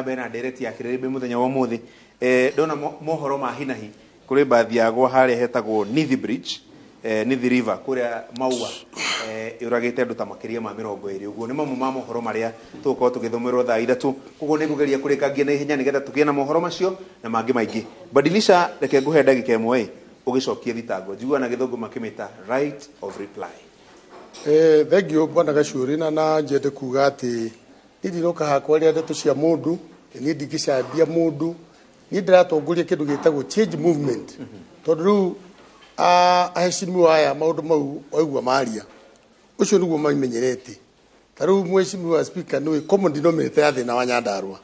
Mbere na ndereti ya kĩrĩrĩmbĩ mũthenya wa ũmũthĩ. Ndona mohoro ma hinahi kũrĩ mbathi yagwa harĩa hetagwo Nithi Bridge, Nithi River kũrĩa Maua, ĩũragĩte andũ ta makĩria ma 20 ũguo. Nĩ mamwe ma mohoro marĩa tũgũkorwo tũgĩthomerwo thaa 3. Koguo nĩ ngũgeria kũrĩkangia na ihenya nĩgetha tũgĩe na mohoro macio na mangĩ maingĩ. Badilisha, reke ngũhe ndagĩka 1 ĩ ũgĩcokie thitango. Njiguaga na gĩthũngũ makĩmĩta right of reply. Thank you, Bwana Gacuri, na njende kuga atĩ niĩ ndinoka haha kwaria ndeto cia mũndũ, niĩ ndingĩcambia mũndũ, niĩ ndĩratongoria kĩndũ gĩtagwo change movement. Tondũ rĩu aheshimiwa aya maũndũ mau waigua maria, ũcio nĩguo maimenyerete. Ta rĩu mheshimiwa Speaker nĩwe common denominator ya thĩna wa Nyandarua.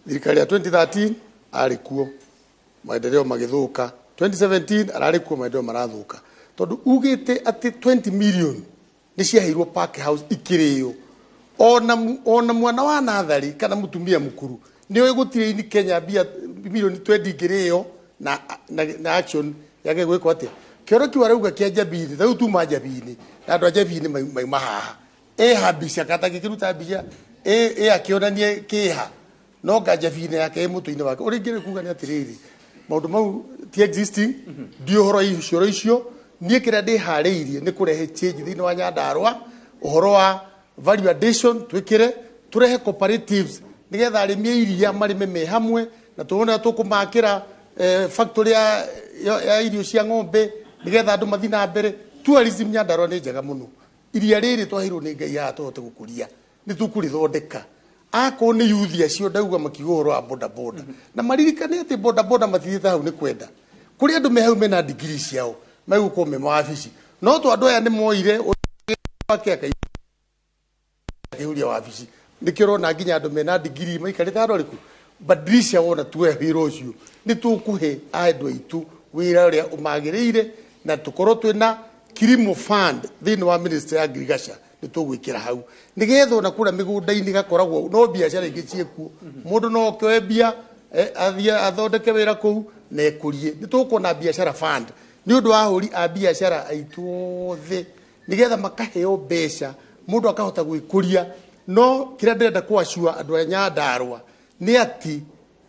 Thirikari ya 2013 arĩ kuo, maendeleo magĩthũka. 2017 ararĩ kuo, maendeleo marathũka. Tondũ ugĩte atĩ 20 million nĩ ciaheirwo Park House ikĩrĩo. Ona mwana wa natharĩ kana mũtumia mũkuru nĩ oĩ gũtirĩ ini Kenya mbia milioni 20 ingĩrĩo na action yage gwĩkwo atĩa. Kĩoro kĩu arauga kĩa Njabini, ta rĩu tuma Njabini na andũ a Njabini mauma haha. Ĩha mbica kana atangĩkĩruta mbica ĩ akĩonanie kĩha no nga Njabini yake ĩ mũtwe-inĩ wake. Ũrĩa ingĩrĩ kuga nĩ atĩrĩrĩ, maũndũ mau ti existing, ndi ũhoro cioro icio. Niĩ kĩrĩa ndĩharĩirie nĩ kũrehe change thĩinĩ wa Nyandarua, ũhoro wa value addition twĩkĩre, tũrehe cooperatives nĩgetha arĩmi a iria marĩme me hamwe, na tuone tũkũmakĩra factory ya irio cia ng'ombe nĩgetha andũ mathiĩ na mbere. Tourism Nyandarua nĩ njega mũno. Iria rĩrĩ twaheirwo nĩ Ngai haha tũhote gũkũria, nĩ tũkũrĩthondeka. Akorwo nĩ youth acio ndauga makiuga ũhoro wa boda boda, na maririkane atĩ boda boda matithiĩte hau nĩ kwenda. Kũrĩ andũ me hau mena degree ciao megũkorwo me mawabici, no to andũ aya nĩ moire wake akĩhuria wabici. Nĩkĩo ũrona nginya andũ mena degree maikarĩte handũ arĩkũ. Badilisha wona tuoya wĩra ũcio, nĩ tũkũhe andũ aitũ wĩra ũrĩa ũmagĩrĩire, na tũkorwo twĩna Kilimo Fund thĩinĩ wa Ministry ya Agriculture, nĩ tũgwĩkĩra hau nĩgetha ona kũrĩa mĩgũnda-inĩ gakoragwo no biacara ingĩ ciĩkuo, mũndũ no oke oe mbia, athiĩ athondeke wĩra kũu na ekũrie. Nĩ tũkuona biacara fund nĩ ũndũ wa ahũri a biacara aitũ othe nĩgetha makaheo mbeca mũndũ akahota gwĩkũria. No kĩrĩa ndĩrenda kũacua andũ a Nyandarua nĩ atĩ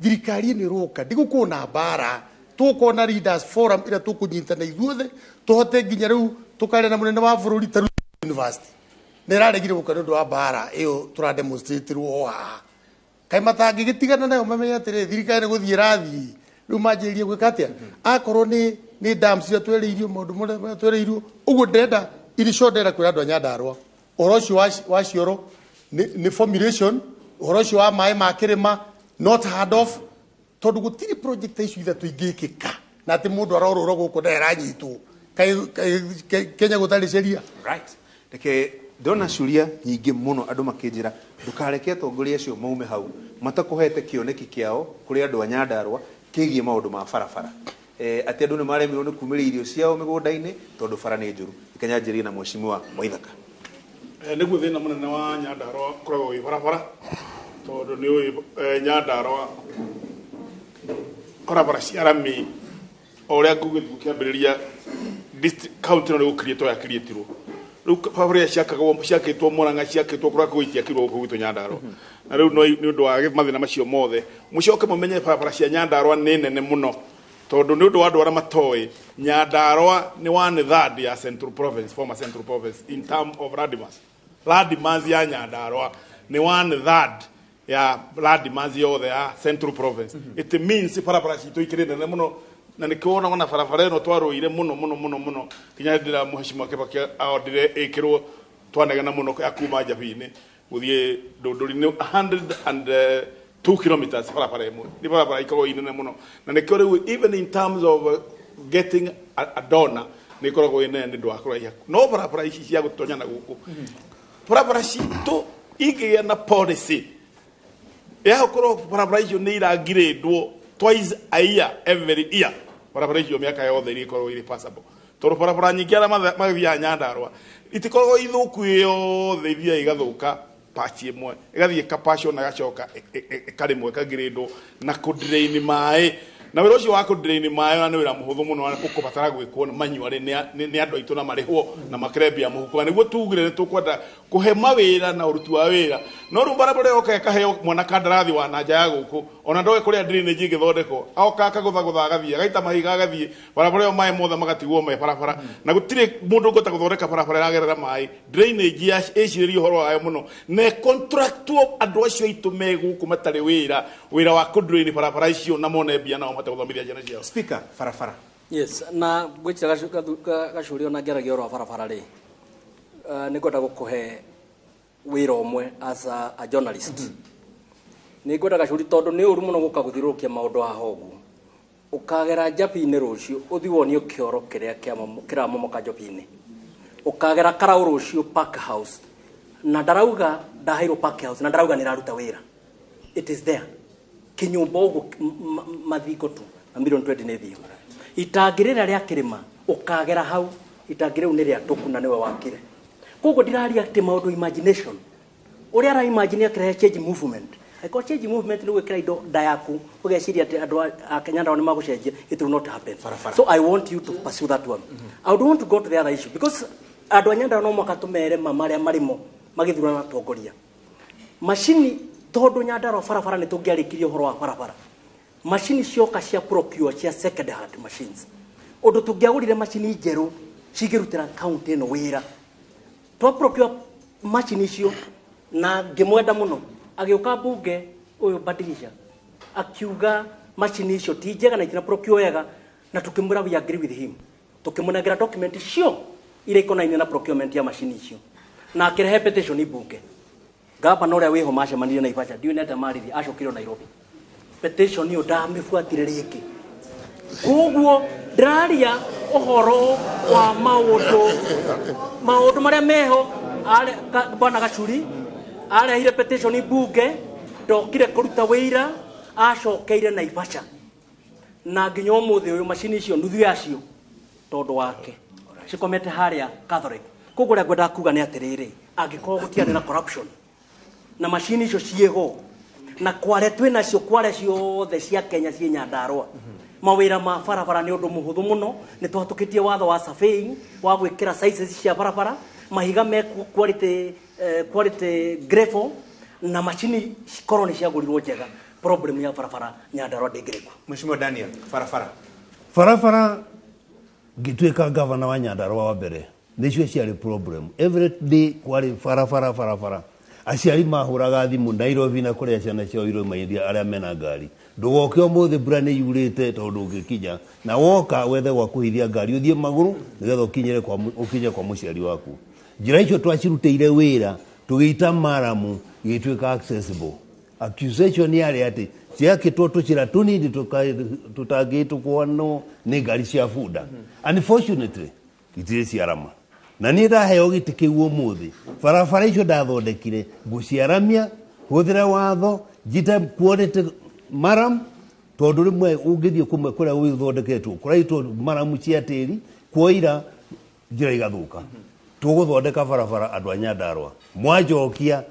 thirikari ĩno ĩroka ndigũkorwo na mbara, tũgũkorwo na leaders forum ĩrĩa tũkũnyitana ithuothe tũhote nginya rĩu tũkaria na mũnene wa bũrũri. Ta rĩu university nĩ ĩraregire gũka nĩ ũndũ wa mbara ĩyo tũrademonstratirwo o haha. Kaĩ matangĩgĩtigana nayo mamenye atĩrĩrĩ, thirikari nĩ gũthiĩ ĩrathiĩ, rĩu manjĩrĩrie gwĩka atĩa? Akorwo nĩ dams iria twereirwo, maũndũ marĩa twereirwo ũguo, ndĩrenda in short ndĩrenda kwĩra andũ a Nyandarua ũhoro ũcio wa cioro nĩ formulation, ũhoro ũcio wa maĩ ma kĩrĩma not hard off, tondũ gũtirĩ project ta icio ithatũ ingĩkĩka na atĩ mũndũ arorũra gũkũ na aranyitwo. Kaĩ Kenya gũtarĩ sheria? Right, reke ndona ciũria nyingĩ mũno andũ makĩnjĩra ndũkareke atongoria acio maume hau matakũhete kĩoneki kĩao kũrĩ andũ a Nyandarua kĩgiĩ maũndũ ma barabara, atĩ andũ nĩ maremirwo nĩ kumĩria irio ciao mĩgũnda-inĩ tondũ bara nĩ njũru. Reke nyanjĩrĩrie na mheshimiwa Waithaka. Nĩguo thĩna mũnene wa Nyandarua ũkoragwo wĩ barabara, tondũ nĩ ũĩ Nyandarua barabara cia rami o ũrĩa ngũgĩthiĩ kĩambĩrĩria county ĩno nĩ gũkiriĩtwo yakiriĩtirwo. Rĩu barabara iria ciakagwo ciakĩtwo Murang'a, ciakĩtwo kũrĩa kũu, itiakirwo gũkũ gwitũ Nyandarua. Na rĩu no nĩ ũndũ wa mathĩna macio mothe, mũcoke mũmenye barabara cia Nyandarua nĩ nene mũno, tondũ nĩ ũndũ wa andũ arĩa matoĩ, Nyandarua nĩ one third ya Central Province, former Central Province, in term of landmass. Landmass ya Nyandarua nĩ one third ya landmass yothe ya Central Province. It means barabara citũ ikĩrĩ nene mũno, na nĩkĩo wonaga na barabara ĩno twarũire mũno mũno mũno mũno nginya hĩndĩ ĩrĩa mheshimiwa Kibaki aondire ĩkĩrwo. Twanegena mũno ya kuma Njabini gũthiĩ Ndũndũri nĩ 102 kilometers barabara ĩmwe. Nĩ barabara ikoragwo ĩ nene mũno, na nĩkĩo rĩu even in terms of getting a donor nĩ ĩkoragwo ĩ nene nĩ ũndũ wa kũraiha. No barabara ici cia gũtonya na gũkũ, barabara citũ ingĩgĩa na policy ya gũkorwo barabara icio nĩ irangirĩndwo twice a year, every year, barabara icio mĩaka yothe irĩkoragwo irĩ passable, tondũ barabara nyingĩ arĩa mathiaga Nyandarua itikoragwo ithũku yothe, ithiaga igathũka patch ĩmwe, ĩgathiĩ ĩkapacwo na ĩgacoka ĩkarĩmwo, ĩkagirĩndwo na kũdrain maĩ. Na wĩra ũcio wa kũdrain maĩ ona nĩ wĩra mũhũthũ mũno na ũkũbatara gwĩkwo manually nĩ andũ aitũ na marĩhwo na makĩre mbia mũhuko. Na nĩguo tugire nĩ tũkwenda kũhe mawĩra na ũruti wa wĩra. No rĩu barabara yoka ĩkaheo mwana kandarathi wa na nja ya gũkũ, ona ndoĩ kũrĩa drainage ĩgĩthondekwo, aoka akagũthagũtha agathiĩ, agaita mahiga agathiĩ, barabara ĩyo maĩ mothe magatigwo me barabara. Na gũtirĩ mũndũ ũngĩhota gũthondeka barabara ĩragerera maĩ. Drainage ya ĩcirĩrio ũhoro wayo mũno na ĩcontractwo andũ acio aitũ me gũkũ matarĩ wĩra, wĩra wa kũdrain barabara icio na mone mbia nao mahote gũthomithia ciana ciao. Speaker, barabara. Yes, na gwĩtira Gacuri ona ngĩaragia ũhoro wa barabara rĩ, nĩ ngwenda gũkũhe wĩra ũmwe as a journalist. Nĩ ngwenda Gacuri tondũ nĩ ũru mũno gũka gũthiũrũrũkia maũndũ haha ũguo. Ũkagera Njabi-inĩ rũciũ ũthiĩ wonio kĩoro kĩrĩa kĩramomoka Njabi-inĩ. Ũkagera Karau rũciũ Park House, na ndarauga ndaheirwo Park House na ndarauga nĩ ĩraruta wĩra. It is there. Kĩnyũmba ũguo mathingo tu na milioni 20 nĩ thiũ. Itangi rĩrĩa rĩa kĩrĩma ũkagera hau, itangi rĩu nĩ rĩa tũku na nĩwe wakire. Koguo ndiraria atĩ maũndũ imagination. Ũrĩa ara imagine akĩrehe change movement. Angĩkorwo change movement nĩ gwĩkĩra indo nda yaku, ũgeciria atĩ andũ a Kenya nao nĩ magũcenjia, it will not happen. Barabara. So I want you to pursue that one. I would want to go to the other issue because andũ a Nyandarua no mũhaka tũmere ma marĩa marĩmo magĩthurana atongoria. Macini tondũ Nyandarua barabara nĩ tũngĩarĩkirie ũhoro wa barabara. Macini cioka cia procure cia second hand machines. Ũndũ tũngĩagũrire macini njerũ cingĩrutĩra county ĩno wĩra. Twa procure macini icio na ngĩmwenda mũno. Agĩũka mbunge ũyũ Badilisha akiuga macini icio ti njega na itina procure wega, na tũkĩmwĩra we agree with him. Tũkĩmũnengera document icio iria ikonainie na procurement ya macini icio, na akĩrehe petition mbunge. Gavana ũrĩa wĩho macemanirie na Naivasha, ndiũĩ nĩ atĩa maririe, acokirio Nairobi. Petition ĩyo ndamĩbuatire rĩngĩ. Koguo ndĩraria ũhoro wa maũndũ marĩa meho. Bwana Gacuri arehire petition mbunge, ndokire kũruta wĩira, acokeire Naivasha. Na nginya ũmũthĩ ũyũ macini icio nuthu yacio tondũ wake cikomete harĩa Catholic. Koguo ũrĩa ngwendaga kuga nĩ atĩrĩrĩ, angĩkorwo gũtiarĩ na corruption na macini icio ciĩho na kware twĩ nacio, kware ciothe cia Kenya ciĩ Nyandarua, mawĩra ma barabara nĩ ũndũ mũhũthũ mũno. Nĩ twatũkĩtie watho wa surveying wa gwĩkĩra sizes cia barabara, mahiga me quality gravel, na macini cikorwo nĩ ciagũrirwo njega. Problem ya barabara Nyandarua ndĩngĩrĩ kuo. Mheshimiwa Daniel, barabara. Barabara ngĩtuĩka gavana wa Nyandarua wa mbere, nĩcio ciarĩ problem. Every day kwarĩ barabara, barabara. Aciari mahũraga thimũ Nairobi na kũrĩa ciana ciao irauma iria arĩa mena ngari. Ndũgoke ũmũthĩ mbura nĩ yurĩte tondũ ũngĩkinya na woka wethe gwa kũhithia ngari ũthiĩ magũrũ nĩgetha ũkinye kwa mũciari waku. Njĩra icio twacirutĩire wĩra tũgĩita maramu igĩtuĩka accessible. Accusation yarĩ atĩ ciakĩtwo tũcĩra tũnini tũtangĩhĩtũkwo no nĩ ngari cia bunda. Unfortunately itirĩ ciarama. Na niĩ ndaheo gĩtĩ kĩu ũmũthĩ, barabara icio ndathondekire ngũciaramia, hũthĩre watho, njite quality maram, tondũ rĩmwe ũngĩthiĩ kũmwe kũrĩa gũthondeketwo kũraitwo maramu cia tĩri, kuoira njĩra igathũka. Tũgũthondeka barabara andũ a Nyandarua mwanjokia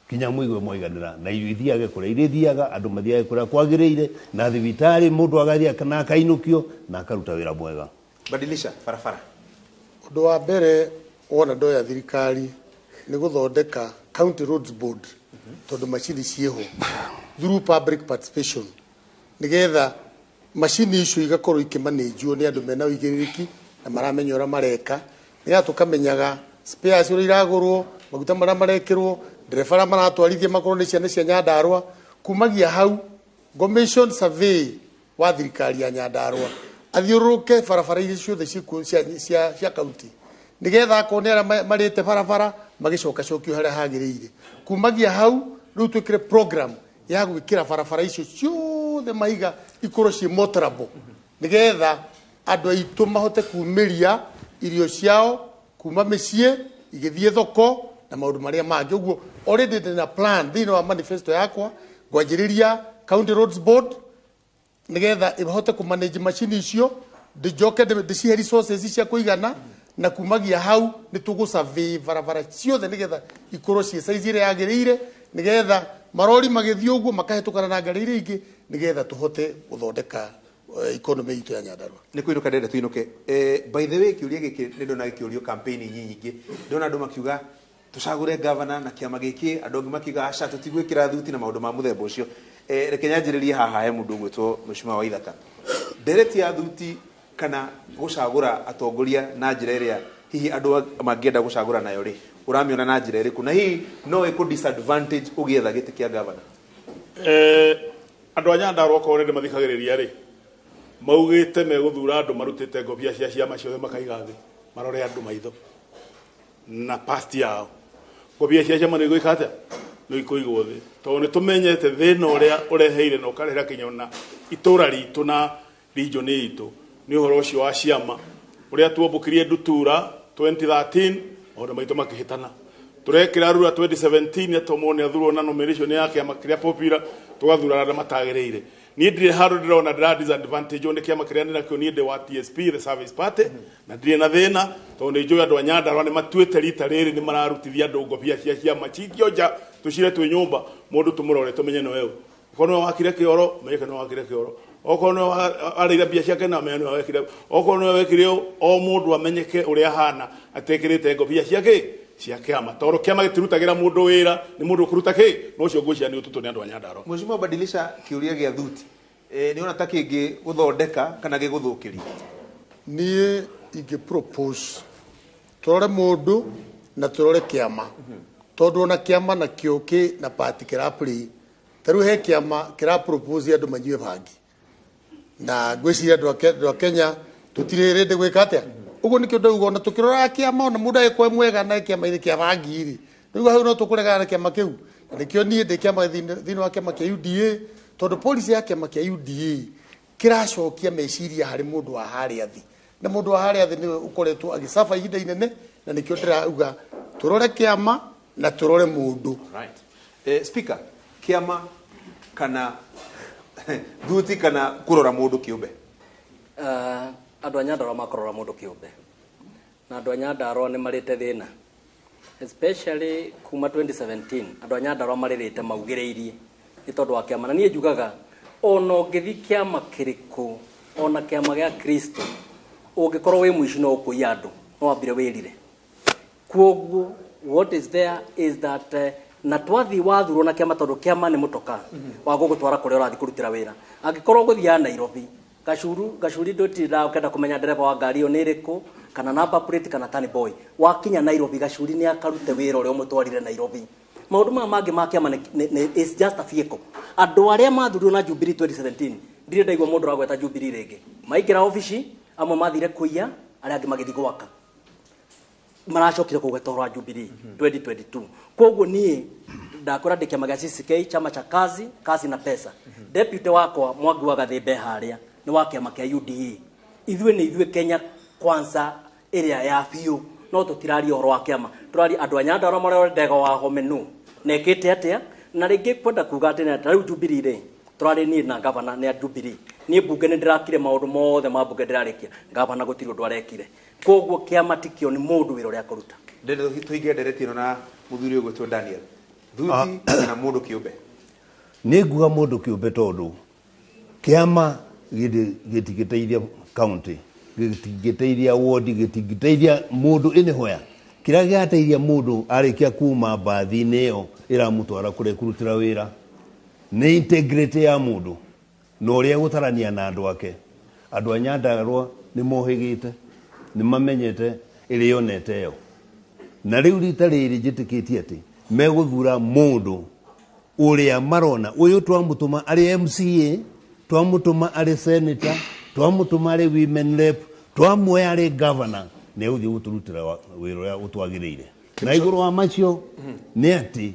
kinya mũigue mwaiganĩra, na irio ithiage kũrĩa irĩthiaga, andũ mathiage kũrĩa kwagĩrĩire, na thibitarĩ mũndũ agathiĩ na akainũkio na akaruta wĩra mwega. Badilisha barabara. Ũndũ wa mbere wona ndoya thirikari nĩ gũthondeka County Roads Board, tondũ macini ciĩho through public participation, nĩgetha macini icio igakorwo ikĩmanĩnjwo nĩ andũ mena ũigĩrĩrĩki na maramenya ũrĩa mareka, nĩgetha tũkamenyaga spares ũrĩa iragũrwo, maguta marĩa marekĩrwo, ndereba arĩa maratwarithia makorwo nĩ ciana cia Nyandarua. Kumagia hau commission survey wa thirikari ya Nyandarua athiũrũrũke barabara iria ciothe ciĩkuo cia county, nĩgetha akorwo nĩ arĩa marĩte barabara magĩcokacokio harĩa hagĩrĩire. Kumagia hau rĩu twĩkĩre program ya gwĩkĩra barabara icio ciothe mahiga ikorwo ciĩ motorable, nĩgetha andũ aitũ mahote kumĩria irio ciao kuma mĩciĩ igĩthiĩ thoko na maũndũ marĩa mangĩ. Ũguo already ndĩna plan thĩinĩ wa manifesto yakwa ngwanjĩrĩria County Roads Board, nĩgetha ĩhote kũmanage macini icio, ndĩnjoke ndĩcihe resources cia kũigana, na kumagia hau nĩ tũgũ-survey barabara ciothe nĩgetha ikorwo ciĩ size ĩrĩa yagĩrĩire, nĩgetha marori magĩthiĩ ũguo makahĩtũkana na ngari iria ingĩ, nĩgetha tũhote gũthondeka economy itũ ya Nyandarua. Nä kå inå ka ndenda tå inå ke. By the way, kä å ria gä kä nä ndona gä kä å rio campaign nyingä, ndona andå makiuga tũcagũre gavana na kĩama gĩkĩ, andũ angĩ makiuga aca tũtigwĩkĩra thuti na maũndũ ma mũthemba ũcio. Reke nyanjĩrĩrie haha he mũndũ ũgwĩtwo Mheshimiwa Waithaka. Ndereti ya thuti kana gũcagũra atongoria na njĩra ĩrĩa hihi andũ mangĩenda gũcagũra nayo rĩ, ũramĩona na njĩra ĩrĩkũ, na hihi no ĩkũ disadvantage ũgĩetha gĩtĩ kĩa gavana? Andũ a Nyandarua okorwo nĩ mathikagĩrĩria rĩ, maugĩte megũthura andũ marutĩte ngobia cia ciama ciothe makaiga thĩ, marore andũ maitho na past yao. Ngobia cia ciama nĩ igwĩka atĩa? Nĩ ikũigwo thĩ, tondũ nĩ tũmenyete thĩna ũrĩa ũreheire na ũkarehera kinya ona itũra ritũ na region itũ nĩ ũhoro ũcio wa ciama ũrĩa tuombũkirie ndutura 2013, maũndũ maitũ makĩhĩtana. Tũrekĩra rura 2017 atũmwo nĩ athurwo na nomination ya kĩama kĩrĩa popular, tũgathurana arĩa matagĩrĩire. Niĩ ndirĩ handũ ndĩrona ndĩra disadvantage nĩ kĩama kĩrĩa ndĩnakĩo. Niĩ ndĩ wa TSP, the Service Party, na ndirĩ na thĩna tondũ nĩ njũĩ andũ a Nyandarua nĩ matuĩte rita rĩrĩ nĩ mararutithia andũ ngobia cia ciama cikio nja, tũcire twĩ nyũmba, mũndũ tũmũrore tũmenye nĩwe ũ. Okorwo nĩwe wakire kĩoro, menyeke nĩwe wakire kĩoro. Okorwo nĩwe warĩire mbia ciake, na amenye nĩwe wekire. Okorwo nĩwe wekire ũũ, o mũndũ amenyeke ũrĩa ahana atekĩrĩte ngobia cia kĩ cia kĩama, tondũ kĩama gĩtirutagĩra mũndũ wĩra, nĩ mũndũ ũkũruta kĩ no ũcio ngwĩciria nĩ ũtũtũ nĩ andũ a Nyandarua. Mheshimiwa, badilisha kĩũria gĩa thuti, nĩ ona ta kĩngĩ gũthondeka kana gĩgũthũkĩria? Niĩ ingĩ propose tũrore mũndũ na tũrore kĩama, tondũ ona kĩama nakĩo kĩ na party kĩra play. Ta rĩu he kĩama kĩra propose andũ manyue bangi, na ngwĩciria andũ a Kenya tũtirĩ rĩndĩ gwĩka atĩa. Ũguo nĩkĩo ndauga ona tũkĩroraga kĩama, ona mũndũ agĩkorwo e mwega na kĩama-inĩ kĩa bangi rĩ, rĩu hau no tũkũregana na kĩama kĩu. Na nĩkĩo niĩ ndĩ kĩama thĩinĩ wa kĩama kĩa UDA, tondũ policy ya kĩama kĩa UDA kĩracokia meciria harĩ mũndũ wa harĩa thĩ, na mũndũ wa harĩa thĩ nĩwe ũkoretwo agĩcaba ihinda inene, na nĩkĩo ndĩrauga tũrore kĩama na tũrore mũndũ. Right. Speaker, kĩama kana thuti kana kũrora mũndũ kĩũmbe? Andũ a Nyandarua makorora mũndũ kĩũmbe, na andũ a Nyandarua nĩ marĩte thĩna, especially kuma 2017. Andũ a Nyandarua marĩrĩte maugĩrĩirie nĩ tondũ wa kĩama, na niĩ njugaga ona ũngĩthiĩ kĩama kĩrĩkũ, ona kĩama gĩa Kristo, ũngĩkorwo wĩ mũici no ũkũiya andũ, no wambire wĩrire. Kwoguo what is there is that na twathiĩ wathurwo na kĩama, tondũ kĩama nĩ mũtoka wa gũgũtwara kũrĩa ũrathiĩ kũrutĩra wĩra. Angĩkorwo ũgũthiaga Nairobi, gacuru gacuri, ndũtinda ũkenda kũmenya ndereba wa ngari ĩyo nĩ ĩrĩkũ, kana number plate, kana tani boy. Wakinya Nairobi, gacuri nĩ akarute wĩra ũrĩa ũmũtwarire Nairobi. Maũndũ maya mangĩ ma kĩama is just a vehicle. Andũ arĩa mathurirwo na Jubilee 2017, ndirĩ ndaigua mũndũ ũragweta Jubilee rĩngĩ. Maingĩra obici, amwe mathire kũiya, arĩa angĩ magĩthiĩ gwaka, maracokire kũgweta ũhoro wa Jubilee 2022. Koguo niĩ ndakwĩra ndĩ kĩama gĩa CCK, chama cha kazi, kazi na pesa. Deputy wakwa Mwangi wa Gathimbe harĩa nĩ wa kĩama kĩa UDA. Ithuĩ nĩ ithuĩ Kenya Kwanza ĩrĩa ya biũ, no tũtiraria ũhoro wa kĩama, tũraria andũ a Nyandarua marĩa ndega wa home no na ĩkĩte atĩa. Na rĩngĩ kwenda kuga atĩ ta rĩu Jubilee rĩ, tũrarĩ niĩ na gavana nĩ a Jubilee. Niĩ mbunge nĩ ndĩrakire maũndũ mothe ma mbunge ndĩrarĩkia, gavana gũtirĩ ũndũ arekire. Koguo kĩama tikĩo, nĩ mũndũ wĩra ũrĩa akũruta. Ndĩrenda tũhinge ndereti ĩno na mũthuri ũgwĩtwo Daniel. Thuti kana mũndũ kĩũmbe? Nĩ nguga mũndũ kĩũmbe, tondũ kĩama gĩtingĩteithia county, gĩtingĩteithia ward, gĩtingĩteithia mũndũ anywhere. Kĩrĩa gĩgateithia mũndũ arĩkia kuma mbathi-inĩ ĩyo ĩramũtwara kũrĩa kũrutĩra wĩra nĩ integrity ya mũndũ na ũrĩa gũtarania na andũ ake. Andũ a Nyandarua nĩ mohĩgĩte, nĩ mamenyete ĩrĩa yonete ĩyo, na rĩu rita rĩrĩ njĩtĩkĩtie atĩ megũthura mũndũ ũrĩa marona ũyũ twamũtũma arĩ MCA, twamũtũma arĩ senator, twamũtũma arĩ women rep, twamuoya arĩ governor, nĩ egũthiĩ gũtũrutĩra wĩra ũrĩa ũtwagĩrĩire. Na igũrũ wa macio nĩ atĩ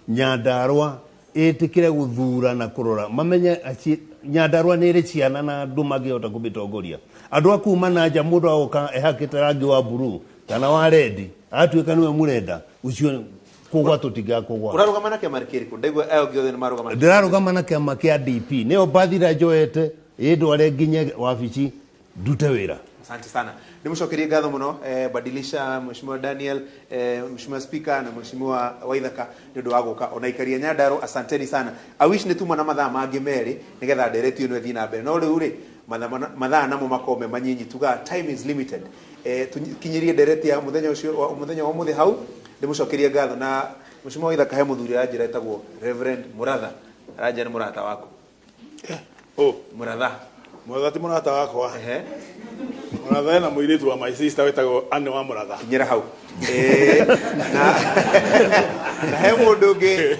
Nyandarua ĩtĩkĩre gũthura na kũrora mamenye Nyandarua nĩ ĩrĩ ciana na andũ mangĩhota kũmĩtongoria. Andũ a kuma na nja, mũndũ agoka ehakĩte rangi wa blue kana wa red, atuĩka nĩwe mũrenda ũcio, kũgwa tũtingakũgwa. Ũrarũgama na kĩama kĩrĩkũ? Ndaigua aya ũngĩ othe nĩ marũgama na Ndĩrarũgama na kĩama kĩa DP, nĩyo mbathi ĩrĩa njoete ĩndware nginye wabici ndute wĩra. Asante sana. Nimshokerie ngatho muno, Badilisha, Mheshimiwa Daniel, Mheshimiwa Speaker na Mheshimiwa Waithaka nĩ ũndũ wa gũka ona ikaria Nyandarua, asanteni sana. I wish nĩ tuma na mathaa mangĩ merĩ nĩgetha ndereti ĩno ĩthiĩ na mbere, no rĩu rĩ Mathaa namo makorwo me manyinyi, tugaga time is limited. Tukinyirie ndereti ya muthenya ucio, muthenya wa umuthi hau ndimucokerie ngatho. Na Mheshimiwa Waithaka, he muthuri aranjĩra etagwo Reverend Muratha, aranjĩra nĩ mũrata waku. Oh. Muratha. Muratha ti mũrata wakwa. Ehe. Mũratha ena mũirĩtu wa my sister wĩtagwo Anne wa Mũratha. Kinyĩra hau. Na he mũndũ ũngĩ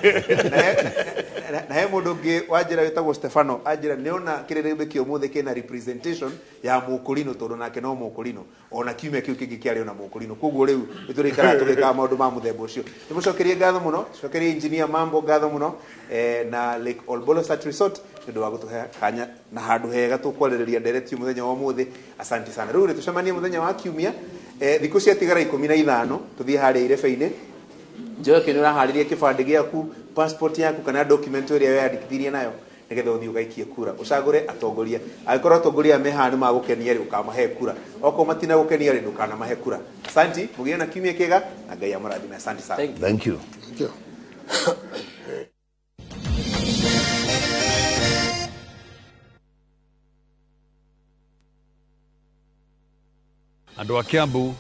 na he mũndũ ũngĩ wanjĩra wĩtagwo Stefano, anjĩra nĩona kĩrĩrĩmbĩ kĩa ũmũthĩ kĩna representation ya mũkũrinũ, tondũ nake no mũkũrinũ, ona kiumia kĩu kĩngĩ kĩarĩ ona mũkũrinũ. Koguo rĩu nĩtũrĩikaraga tũgĩkaga maũndũ ma mũthemba ũcio. Nĩmũcokerie ngatho mũno, cokerie engineer Mambo ngatho mũno, na Lake Olbolosat Resort nĩ ũndũ wa gũtũhe kanya na handũ hega tũkwarĩrĩria ndereti mũthenya wa ũmũthĩ. Asante sana. Rĩu rĩ, tũcemanie mũthenya wa kiumia. Thikũ ciatigara 15 tũthiĩ harĩa irebe-inĩ. Njoke nĩ ũraharĩria kĩbandĩ gĩaku, passport yaku, kana document ĩrĩa weyandĩkithirie nayo, nĩgetha ũthiĩ ũgaikie kura, ũcagũre atongoria. Angĩkorwo atongoria me haha nĩ magũkenia rĩ, ũkamahe kura. Okorwo matinagũkenia rĩ, ndũkanamahe kura. Asanti, mũgĩe na kiumia kĩega na Ngai amũrathime. Asante sana. Thank you. Thank you. Thank you. Andũ a Kiambu,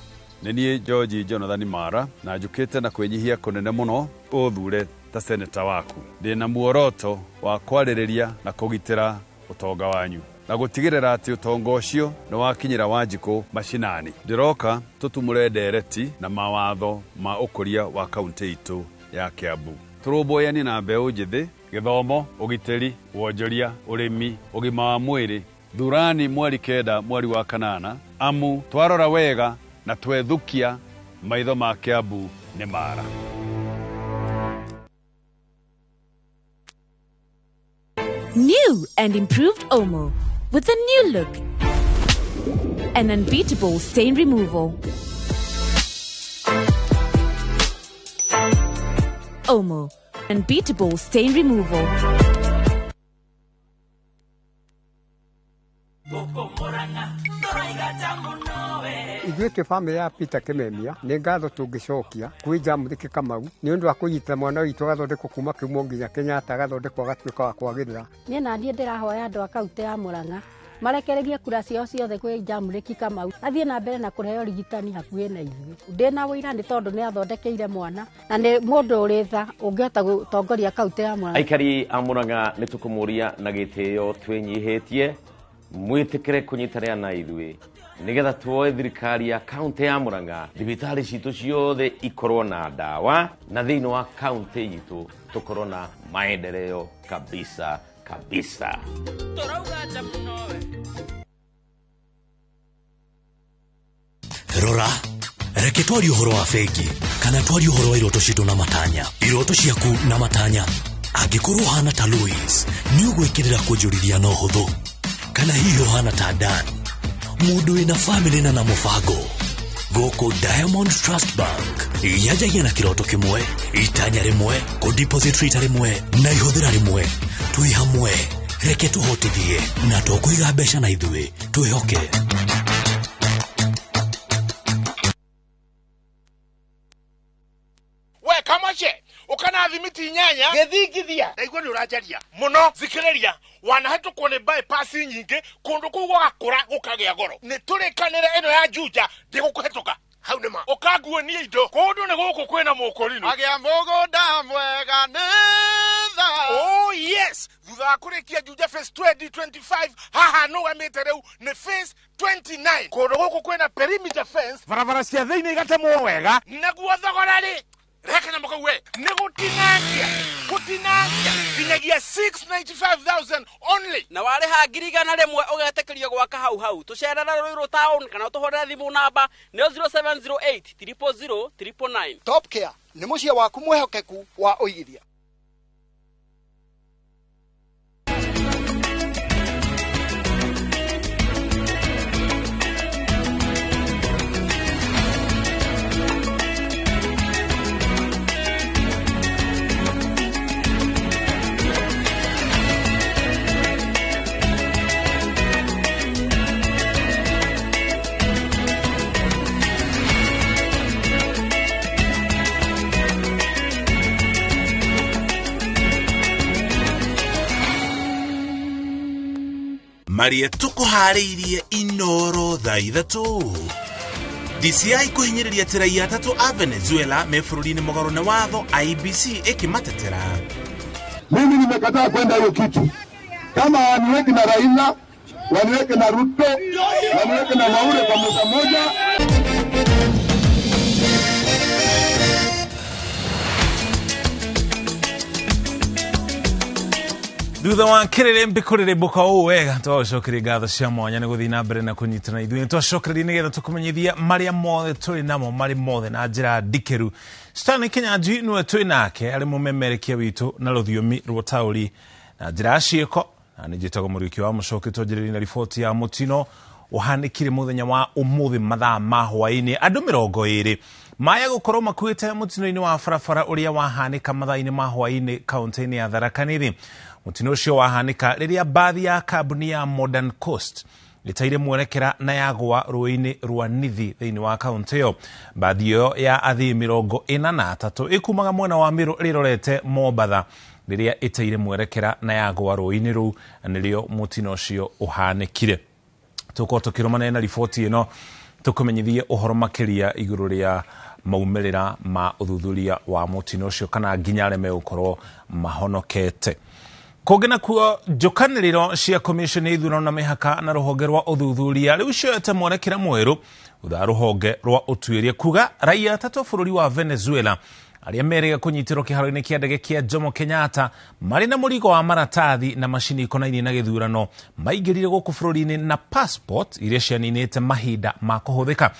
nĩ niĩ George Jonathan Mara, na njũkĩte na kwĩnyihia kũnene mũno ũthure ta seneta waku. Ndĩna muoroto wa kwarĩrĩria na kũgitĩra ũtonga wanyu na gũtigĩrĩra atĩ ũtonga ũcio nĩ wakinyĩra Wanjikũ macinani. Ndĩroka tũtumũre ndereti na mawatho ma ũkũria wa kaunti itũ ya Kiambu. Tũrũmbũyanie na mbeũ njĩthĩ, gĩthomo, ũgitĩri, wonjoria, ũrĩmi, ũgima wa mwĩrĩ. Thurani mweri 9 mweri wa 8, amu twarora wega na twethukia maitho ma Kiambu nĩ mara. New and improved Omo with a new look and unbeatable stain removal. Omo, unbeatable stain removal. Ithuĩ twĩ bamĩrĩ ya Peter Kimemia, nĩ ngatho tũngĩcokia kwĩ Jamũthĩki Kamau nĩ ũndũ wa kũnyita mwana witũ agathondekwo kuma kĩhumo nginya Kenyatta, agathondekwo agatuĩka wa kwagĩrĩra. Niĩ naniĩ ndĩrahoya andũ a kaunti ya Murang'a marekererie kura ciao ciothe kwĩ Jamũrĩki Kamau, athiĩ na mbere na kũheo ũrigitani hakuhĩ na ithuĩ. Ndĩna ũira nĩ tondũ nĩ athondekeire mwana na nĩ mũndũ ũrĩ tha ũngĩhota gũtongoria kaunti ya Murang'a. Aikari a Murang'a, nĩ tũkũmũria na gĩtĩo twĩnyihĩtie mwĩtĩkĩre kũnyitanĩra na ithuĩ nĩgetha tuoe thirikari ya kaunti ya Murang'a, thibitarĩ citũ ciothe ikorwo na ndawa, na thĩinĩ wa kaunti itũ tũkorwo na maendeleo kabisa kabisa. Rora, reke twarie ũhoro wa bengi kana twarie ũhoro wa iroto citũ na matanya, iroto ciaku na matanya. Angĩkorwo ũhana ta Louis, nĩ ũgwĩkĩrĩra kũnjũrithia na ũhũthũ, kana hihi ũhana ta Dan, mũndũ wĩna famĩlĩ na mũbango. Gũkũ Diamond Trust Bank yanjagia na kĩroto kĩmwe, itanya rĩmwe, kũdeposit rita rĩmwe na ihũthĩra rĩmwe. Twĩ hamwe, reke tũhotithie na tũkũiga mbeca na ithuĩ twĩhoke. We kamache ukana thimiti 8 gĩthingithia ndaigua nĩ ũranjaria mũno. Thikĩrĩria, wanahetũkwo nĩ bypass nyingĩ kũndũ kũu gũgakũra gũkagĩa goro. Nĩ tũrĩkanĩre ĩno ya Juja ndĩgũkũhetũka hau nĩ ma ũkanguonia indo kũndũ nĩ gũkũ kwĩna mũkũrinũ agĩa mũgũnda mwega nĩ tha. Oh yes, thutha wa kũrĩkia Juja phase 2025 haha nũgamĩte rĩu nĩ phase 29. Kũndũ gũkũ kwĩna perimeter fence, barabara cia thĩinĩ igatemwo wega, naguo thogora rĩ reka nyamũ kau we nĩ gũtinangia gũtinangia nginyagia 695,000 only. Na warĩha 100,000 ũgetĩkĩrio gwaka hau hau. Tũcerere Ruiru town kana ũtũhũrĩre thimũ namba nĩyo 0708 000 999. Top Care nĩ mũciĩ waku mwĩhokeku wa ũigithia. Marĩa tũkũharĩirie Inoro thaa 3. DCI kũhinyĩrĩria atĩ raia 3 a Venezuela me bũrũri-inĩ mũgarũ na watho, IEBC ĩkĩmatetera. Mimi nimekataa kwenda hiyo kitu. Kama waniweke na Raila, waniweke na Ruto, waniweke na Maure kwa meza moja. Thutha wa kĩrĩrĩmbĩ kũrĩrĩmbũka ũũ wega, twagũcokeria ngatho cia mwanya nĩ gũthiĩ na mbere na kũnyitana ithuĩ. Nĩ twacokereria nĩgetha tũkũmenyithia marĩa mothe tũrĩ namo marĩ mothe na njĩra ndikĩru. Stanley Kinyanjui nĩwe twĩ nake arĩ mũmemerekia witũ na rũthiomi rwa taũri na njĩra ya ciĩko, na nĩ njĩtagwo Mũriũki wa Mũcoki. Twanjĩrĩrie na riboti ya mũtino ũhanĩkire mũthenya wa ũmũthĩ mathaa ma hwaĩ-inĩ. Andũ 20 maya gũkorwo makuĩte mũtino-inĩ wa barabara ũrĩa wahanĩka mathaa-inĩ ma hwaĩ-inĩ kaũntĩ-inĩ ya Tharaka Nithi. Mũtino ũcio wahanĩka rĩrĩa mbathi ya kambuni ya Modern Coast ĩtaire mwerekera na yagwa rũĩ-inĩ rwa Nithi thĩinĩ wa kaũntĩ ĩyo. Mbathi ĩyo ya athii 43 ĩkumaga mwena wa Meru rĩrorete Mombatha rĩrĩa ĩtaire mwerekera na yagwa rũĩ-inĩ rũu, na nĩrĩo mũtino ũcio ũhanĩkire. Tũkorwo tũkĩrũmanĩra na riboti ĩno tũkũmenyithie ũhoro makĩria igũrũ rĩa maumĩrĩra ma ũthuthuria wa mũtino ũcio kana nginya arĩa megũkorwo mahonokete. Kũngĩ nakuo, njũkanĩrĩro cia commission ya ithurano na mĩhaka na rũhonge rwa ũthuthuria rĩu cioete mwerekera mwerũ thutha rũhonge rwa ũtuĩria kuga raia 3 bũrũri wa Venezuela arĩa merĩga kũnyitĩrwo kĩharo-inĩ kĩa ndege kĩa Jomo Kenyatta marĩ na mũrigo wa maratathi na macini ikonainie na gĩthurano maingĩrire gũkũ bũrũri-inĩ na passport iria cianinĩte mahinda ma kũhũthĩka.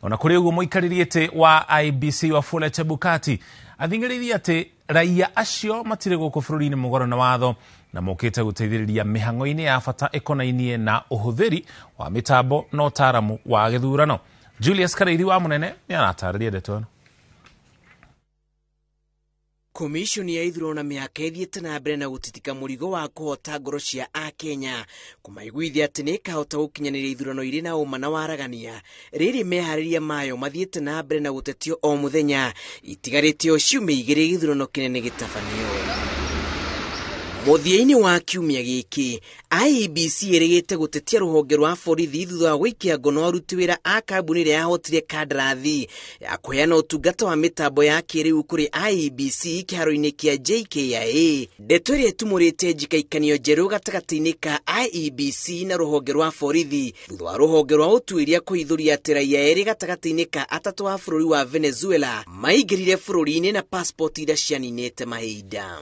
Ona kũrĩ ũguo, mũikarĩri gĩtĩ wa IEBC Wafula Chebukati athing'ĩrĩirie atĩ raia acio matirĩ gũkũ bũrũri-inĩ mũgarũ na watho na mokĩte gũteithĩrĩria mĩhang'o-inĩ ya bata ĩkonainie na ũhũthĩri wa mĩtambo na ũtaaramu wa gĩthurano. Julius Karaithi wa Mũnene nĩ aratarĩria ndeto ĩno. Komishoni ya ithurano na mĩhaka ĩthiĩte na mbere na gũtitika mũrigo wa kũhota ngoro cia akenya kũmaiguithia atĩ nĩ ĩkahota gũkinyanĩria ithurano irĩ na ũma na waragania. Rĩrĩ meharĩria mayo mathiĩte na mbere na gũtetio o mũthenya, itigarĩte o ciumia 2 gĩthurano kĩnene gĩtabanio. Mũthia-inĩ wa kiumia gĩkĩ, IEBC ĩrĩgĩte gũtetia rũhonge rwa borithi thutha wa gũikia ngono aruti wĩra a kambuni ĩrĩa yahotire kandarathi ya kũheana ũtungata wa mĩtambo ya kĩrĩu kũrĩ IEBC kĩharo-inĩ kĩa JKIA. Ndeto ĩrĩa ĩtumũrĩte njikaikanio njerũ gatagatĩ-inĩ ka IEBC na rũhonge rwa borithi thutha wa rũhonge rwa ũtuĩria kũhithũria atĩ raia 2 gatagatĩ-inĩ ka 3 a bũrũri wa Venezuela maingĩrire bũrũri-inĩ na passport iria cianinĩte mahinda.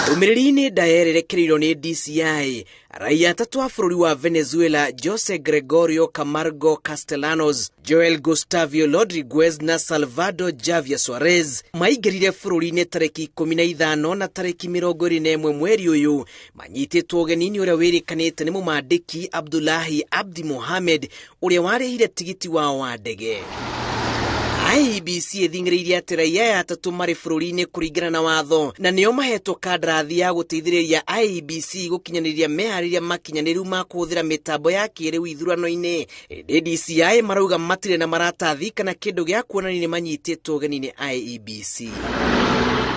Ndũmĩrĩri-inĩ ndayererekereirio nĩ DCI, raia 3 a bũrũri wa Venezuela Jose Gregorio Camargo Castellanos, Joel Gustavio Rodriguez na Salvador Javier Suarez maingĩrire bũrũri-inĩ tarĩki 15 na tarĩki 21 mweri ũyũ, manyitĩtwo ũgeni-inĩ ũrĩa wĩrĩkanĩte nĩ mũmandĩki Abdullahi Abdi Mohamed ũrĩa warĩhire tigiti wao wa ndege. IEBC ĩthing'ĩrĩirie atĩ raia aya 3 marĩ bũrũri-inĩ kũringana na watho na nĩo mahetwo kandarathi ya gũteithĩrĩria IEBC gũkinyanĩria meharĩria makinyanĩru ma kũhũthĩra mĩtambo ya kĩrĩu ithurano-inĩ. Ĩndĩ DCI marauga matirĩ na maratathi kana kĩndũ gĩa kuonania nĩ manyitĩtwo ũgeni nĩ IEBC.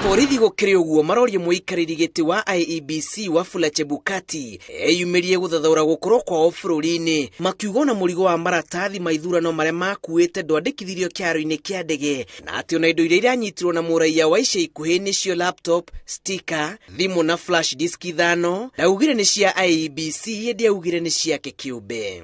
Borithi gũkĩrĩ ũguo marorie mũikarĩri gĩtĩ wa IEBC Wafula Chebukati eyumĩrie gũthathaũra gũkorwo kwao bũrũri-inĩ, makiuga ona mũrigo wa maratathi ma ithurano marĩa makuĩte ndwandĩkithirio kĩharo-inĩ kĩa ndege, na atĩ ona indo iria iranyitirwo na mũraiya wa ica ikuhĩ nĩcio laptop, sticker, thimũ na flash disk 5, ndaugire nĩ cia IEBC ĩndĩ augire nĩ ciake kĩũmbe.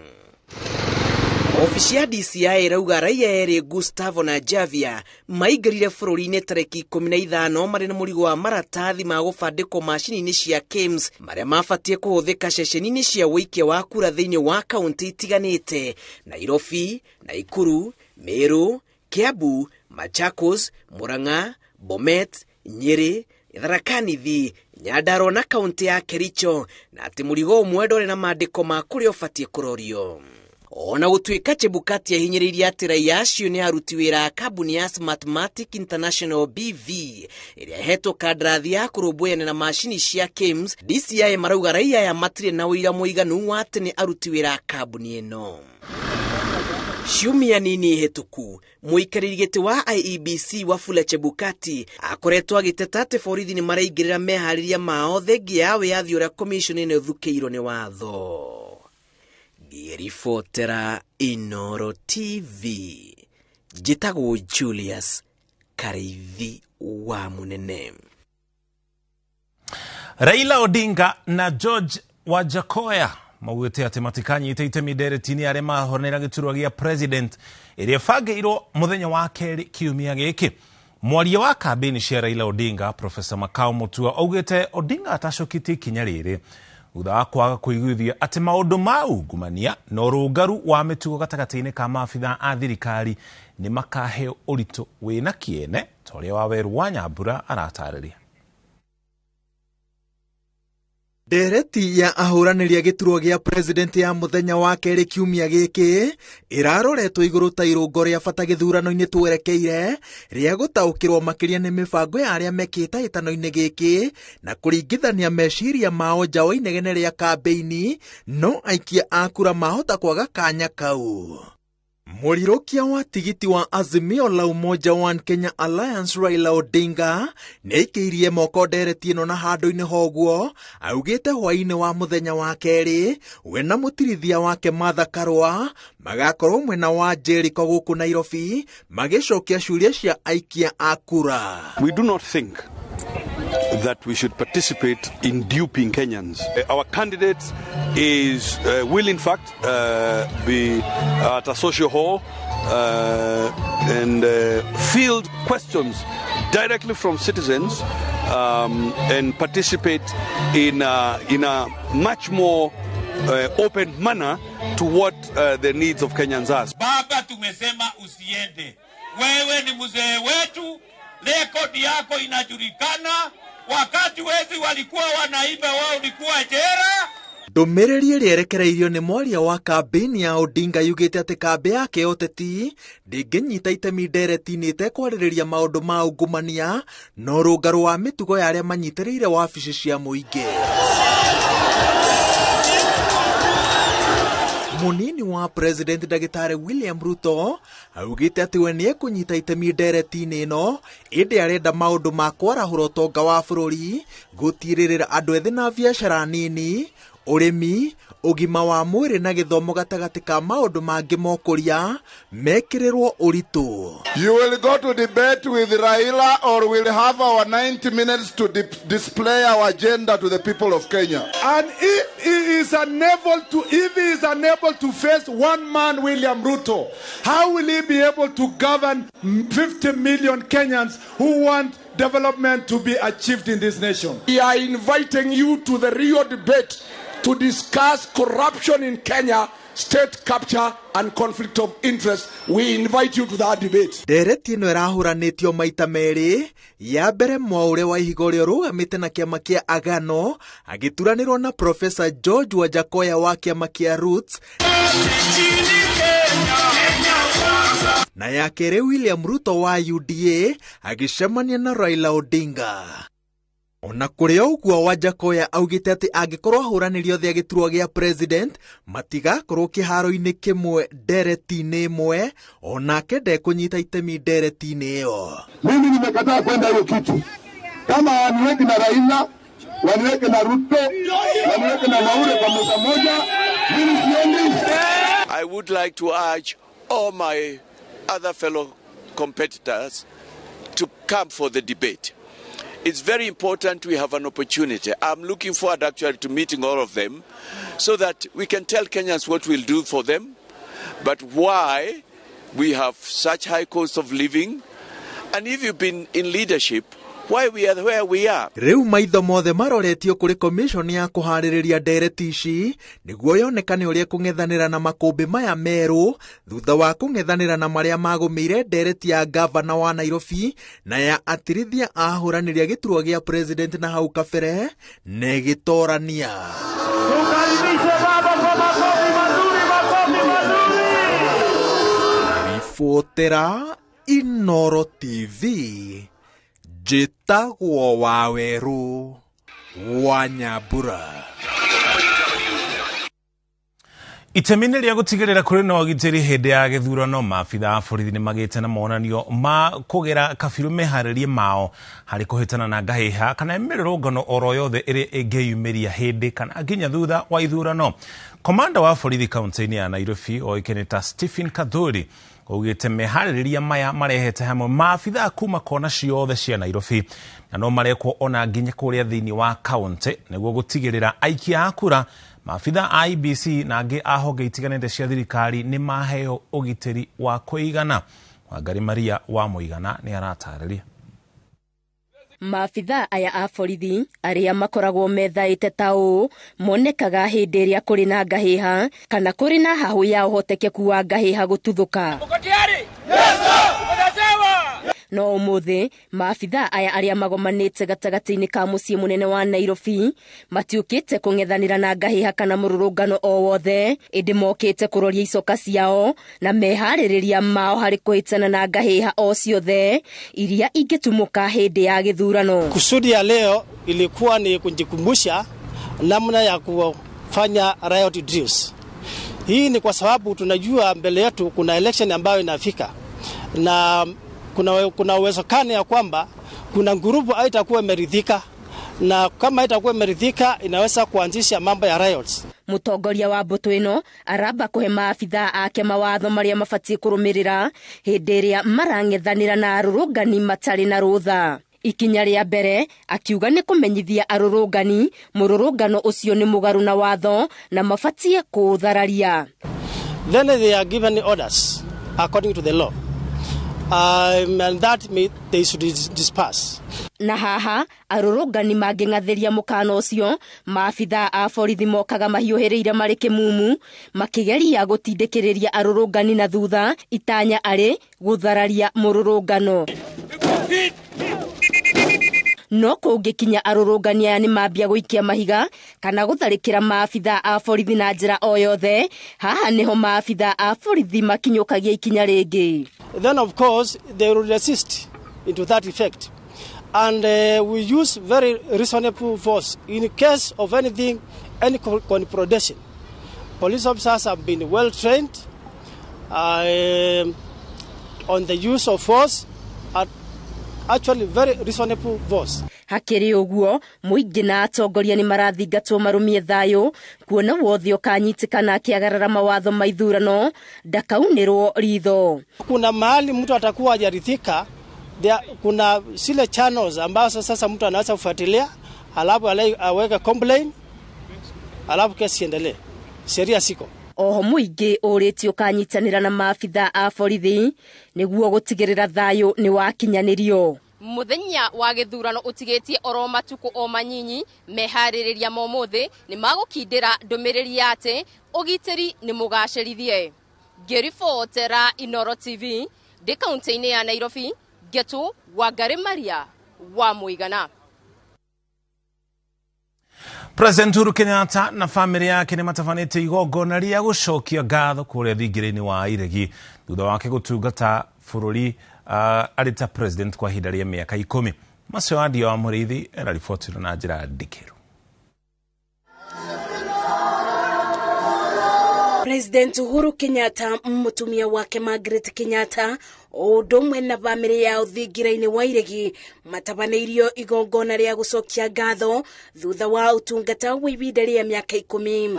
Ofici ya DCI ĩrauga raia 2 Gustavo na Javier maingĩrire bũrũri-inĩ tarĩki 15 marĩ na mũrigo wa maratathi ma gũbandĩkwo macini-inĩ cia KIMS marĩa mabatiĩ kũhũthĩka ceceni-inĩ cia ũikia wa kura thĩinĩ wa kaũntĩ itiganĩte: Nairobi, Nakuru, Meru, Kiambu, Machakos, Murang'a, Bomet, Nyeri, Tharaka Nithi, Nyandarua na kaũntĩ ya Kericho, na atĩ mũrigo ũmwe ndwarĩ na mandĩko ma kũrĩa ũbatiĩ kũrorio. Ona gũtuĩka Chebukati ahinyĩrĩirie atĩ raia acio nĩ aruti wĩra a kambuni ya Smartmatic International BV ĩrĩa ĩhetwo kandarathi ya kũrũmbũyania na macini cia KIMS, DCI marauga raia aya matirĩ na ũira mũiganu wa atĩ nĩ aruti wĩra a kambuni ĩno. Ciumia nini hĩtũku, mũikarĩri gĩtĩ wa IEBC Wafula Chebukati akoretwo agĩteta atĩ borithi nĩ maraingĩrĩra meharĩria mao thengia ya wĩyathi ũrĩa commission ĩno ĩthukĩirwo nĩ watho. Ngĩribotera Inoro TV, njĩtagwo Julius Kariithi wa Munene. Raila Odinga na George Wajackoyah maugĩte atĩ matikanyita itemi ndereti-inĩ arĩa mahonera gĩturwa gĩa president ĩrĩa ĩbangĩirwo mũthenya wa kerĩ kiumia gĩkĩ. Mwaria wa kambĩini cia Raila Odinga Professor Makau Mutua augĩte Odinga atacũkĩtie ikinya rĩrĩ thutha wa kwaga kũiguithia atĩ maũndũ ma ungumania na ũrũngaru wa mĩtugo gatagatĩ-inĩ ka maabithaa a thirikari nĩ makaheo ũritũ wĩna kĩene ta ũrĩa Waweru wa Nyambura aratarĩria. Ndereti ya ahũranĩri a gĩturwa gĩa president ya mũthenya wa kerĩ kiumia gĩkĩ ĩraroretwo igũrũ ta irũngo rĩa bata gĩthurano-inĩ twerekeire rĩa gũtaũkĩrwo makĩria nĩ mĩbango ya arĩa mekĩte hĩtano-inĩ gĩkĩ na kũringithania meciria mao nja wa inegene rĩa kambĩini, no aikia a kura mahota kwaga kanya kau. Mũrirũkia wa tigiti wa Azimio la Umoja One Kenya Alliance Raila Odinga nĩaikĩirie moko ndereti ĩno na handũ-inĩ hoguo augĩte hwaĩ-inĩ wa mũthenya wa kerĩ we na mũtirithia wake Martha Karua magakorwo mwena wa Jericho gũkũ Nairobi magĩcokia ciũria cia aikia a kura. We do not think that we should participate in duping Kenyans. Our candidate is will in fact be at a social hall and field questions directly from citizens and participate in a much more open manner to what the needs of Kenyans are. Baba, tumesema usiende. Wewe ni mzee wetu, rekodi yako inajulikana. Wakati wezi walikuwa wanaiba, wao ulikuwa jera. Ndũmĩrĩri ĩrĩa ĩrekereirio nĩ mwaria wa kambĩini ya Odinga yugĩte atĩ kambĩ yake ya ũteti ndĩngĩnyita itemi ndereti-inĩ ĩtekwarĩrĩria maũndũ ma ungumania na ũrũngarũ wa mĩtugo ya arĩa manyitĩrĩire wabici cia mũingĩ. Munini wa President Ndagĩtarĩ William Ruto augĩte atĩ we nĩekũnyita itemi ndereti-inĩ ĩno ĩndĩ arenda maũndũ ma kwarahũra ũtonga wa bũrũri, gũtirĩrĩra andũ ethĩ na biacara nini, ũrĩmi, ũgima wa mwĩrĩ na gĩthomo gatagatĩ ka maũndũ mangĩ mokũria mekĩrĩrwo ũritũ. You will go to debate with Raila or we'll have our 90 minutes to display our agenda to the people of Kenya. And if he is unable to face one man, William Ruto, how will he be able to govern 50 million Kenyans who want development to be achieved in this nation? We are inviting you to the Rio debate to discuss corruption in Kenya, state capture and conflict of interest. We invite you to that debate. Ndereti ĩno ĩrahũranĩtio maita merĩ, ya mbere Mwaũre wa Ihiga ũrĩa ũrũgamĩte na kĩama kĩa Agano agĩturanĩrwo na Professor George Wajackoyah wa kĩama kĩa Roots, na ya kerĩ William Ruto wa UDA agĩcemania na Raila Odinga. Ona kũrĩ o ũguo Wajackoyah augĩte atĩ angĩkorwo ahũranĩri othe a gĩturwa gĩa president matigakorwo kĩharo-inĩ kĩmwe ndereti-inĩ ĩmwe, onake ndekũnyita itemi ndereti-inĩ ĩyo. Mimi nimekataa kwenda hiyo kitu. Kama waniweke na Raila, waniweke na Ruto, waniweke na Maure kwa meza moja, mimi siendi. I would like to urge all my other fellow competitors to come for the debate. It's very important we have an opportunity. I'm looking forward actually to meeting all of them so that we can tell Kenyans what we'll do for them, but why we have such high cost of living, and if you've been in leadership, why we are where we are. Rĩu maitho mothe maroretio kũrĩ commission ya kũharĩrĩria ndereti ici nĩguo yonekane ũrĩa kũng'ethanĩra na makũmbĩ maya merũ thutha wa kũng'ethanĩra na marĩa magũmĩire ndereti ya gavana wa Nairobi na ya atirithia ahũranĩri a gĩturwa gĩa president na hau kabere na ĩgĩtorania. Ribotera Inoro TV, njĩtagwo Wawerũ wa Nyambura. Itemi-inĩ rĩa gũtigĩrĩra kũrĩ na ũgitĩri hĩndĩ ya gĩthurano, maabitha a borithi nĩ magĩte na monanio ma kũgera kabirũ meharĩrie mao harĩ kũhĩtana na ngahĩha kana mĩrũrũngano oro yothe ĩrĩa ĩngĩyumĩria hĩndĩ kana nginya thutha wa ithurano. Komanda wa borithi kaunti-inĩ ya Nairobi oĩkaine ta Stephen Kathuri augĩte meharĩrĩria maya marehete hamwe maabitha kuma kona ciothe cia Nairobi na no marekwo ona nginya kũrĩa thĩinĩ wa kaunti nĩguo gũtigĩrĩra aikia a kura, maabitha a IEBC na angĩ a honge itiganĩte cia thirikari nĩ maheo ũgitĩri wa kũigana. Wangari Maria wa Mũigana nĩ aratarĩria. Maabitha aya a borithi arĩa makoragwo methaĩte ta ũũ monekaga hĩndĩ ĩrĩa kũrĩ na ngahĩha kana kũrĩ na hahũ ya ũhotekeku wa ngahĩha gũtuthũka. No ũmũthĩ maabitha aya arĩa magomanĩte gatagatĩ-inĩ ka mũciĩ mũnene wa Nairobi matiũkĩte kũng'ethanĩra na ngahĩha kana mũrũrũngano o wothe, ĩndĩ mokĩte kũroria icoka ciao na meharĩrĩria mao harĩ kũhĩtana na ngahĩha o ciothe iria ingĩtumũka hĩndĩ ya gĩthurano. Kusudi ya leo ilikuwa ni kujikumbusha namna ya kufanya riot drills. Hii ni kwa sababu tunajua mbele yetu kuna election ambayo inafika na kuna uwezekano ya kwamba kuna ngurubu haitakuwa imeridhika, na kama haitakuwa imeridhika inaweza kuanzisha mambo ya riots. Mutongoria wa mbũtũ ĩno aramba kũhe maabitha ake mawatho marĩa mabatiĩ kũrũmĩrĩra hĩndĩ ĩrĩa marang'ethanĩra na arũrũngani matarĩ na rũtha. Ikinya rĩa mbere akiuga nĩ kũmenyithia arũrũngani mũrũrũngano ũcio nĩ mũgarũ na watho na mabatiĩ kũũthararia. Then they are given orders according to the law. And that may, they should disperse. Na haha arũrũngani mangĩng'athĩria mũkana ũcio, maabitha a borithi mokaga mahiũhĩrĩire marĩ kĩmumu makĩgeria gũtindĩkĩrĩria arũrũngani na thutha, itanya arĩ gũthararia mũrũrũngano. No kũngĩkinya arũrũngani aya nĩ mambia gũikia mahiga kana gũtharĩkĩra maabitha a borithi na njĩra o yothe, haha nĩho maabitha a borithi makinyũkagia ikinya rĩngĩ. Then of course they will resist into that effect, and we use very reasonable force in case of anything, any confrontation. Police officers have been well trained on the use of force, at actually very reasonable force. Hakĩrĩ ũguo mũingĩ na atongoria nĩ marathingatwo marũmie thayũ kuona wothe ũkanyitĩkana akĩagarara mawatho ma ithurano ndakaunĩrwo ritho. Kuna mahali mtu atakuwa hajaridhika, kuna zile channels ambazo sasa mtu anaweza kufuatilia, alafu aweke complaint, alafu kesi iendelee. Sheria siko. Oho mũingĩ ũrĩtio ũkanyitanĩra na maabitha a borithi nĩguo gũtigĩrĩra thayũ nĩ wakinyanĩrio. Muthenya wa gĩthurano ũtigĩtie oro matukũ o manyinyi, meharĩrĩria ma ũmũthĩ nĩ magũkindĩra ndũmĩrĩri ya atĩ ũgitĩri nĩ mũgacĩrithie. Ngĩribotera Inooro TV ndĩ kaunti-inĩ ya Nairobi, Ngetu Wangari Maria wa Mũigana. President Uhuru Kenyatta na famĩlĩ yake nĩ matabanĩtie igongona rĩa gũcokia ngatho kũrĩa thingira-inĩ wa Iregi thutha wake gũtungata bũrũri arĩ ta president kwa ihinda rĩa mĩaka 10. Macio Andia wa Mũrĩithi araribotirwo na njĩra ndikĩru. President Uhuru Kenyatta, mutumia wake Margaret Kenyatta, o ũndũ ũmwe na bamĩrĩ yao thingira-inĩ wa Iregi matabanĩirio igongona rĩa gũcokia ngatho thutha wa ũtungata wa ihinda rĩa mĩaka 10.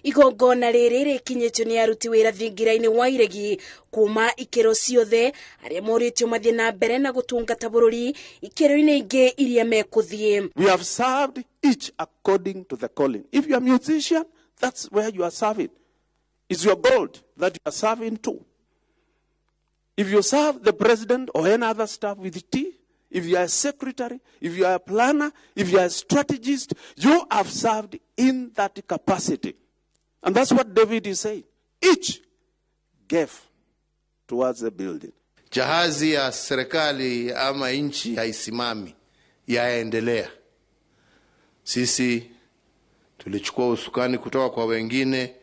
Igongona rĩrĩ rĩkinyĩtio nĩ aruti wĩra thingira-inĩ wa Iregi kuma ikĩro ciothe arĩa morĩtio mathiĩ na mbere na gũtungata bũrũri ikĩro-inĩ ingĩ iria mekũthiĩ. We have served each according to the calling. If you are a musician, that's where you are serving. It's your gold that you are serving to. If you serve the president or any other staff with tea, if you are a secretary, if you are a planner, if you are a strategist, you have served in that capacity. And that's what David is saying. Each gave towards the building. Jahazi ya serikali ama nchi haisimami, yaendelea. Sisi tulichukua usukani kutoka kwa wengine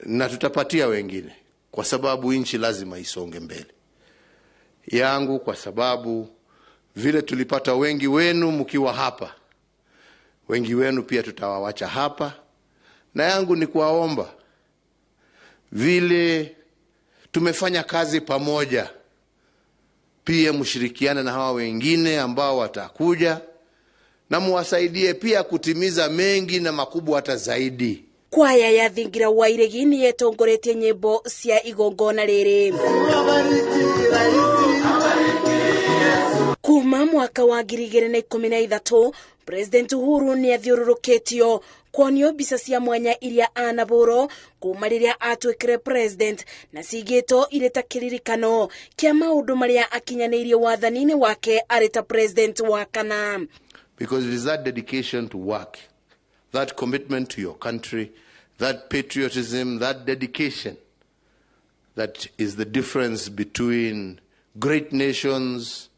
na tutapatia wengine, kwa sababu nchi lazima isonge mbele. Yangu kwa sababu vile tulipata wengi wenu mkiwa hapa, Wengi wenu pia tutawawacha hapa, na yangu ni kuwaomba, vile tumefanya kazi pamoja, pia mshirikiane na hawa wengine ambao watakuja na muwasaidie pia kutimiza mengi na makubwa hata zaidi. Kwaya ya Thingira wa Iregi nĩ yetongoretie nyĩmbo cia igongona rĩrĩ. Kuma mwaka wa 2013 President Uhuru nĩ athiũrũrũkĩtio kuonio mbica cia mwanya iria anabũrwo kuma rĩrĩa atuĩkire president, na cigĩtwo irĩ ta kĩririkano kĩa maũndũ marĩa akinyanĩirie wathani-inĩ wake arĩ ta president wa kana. Because it is that dedication to work, that commitment to your country, that patriotism, that dedication that is the difference between great nations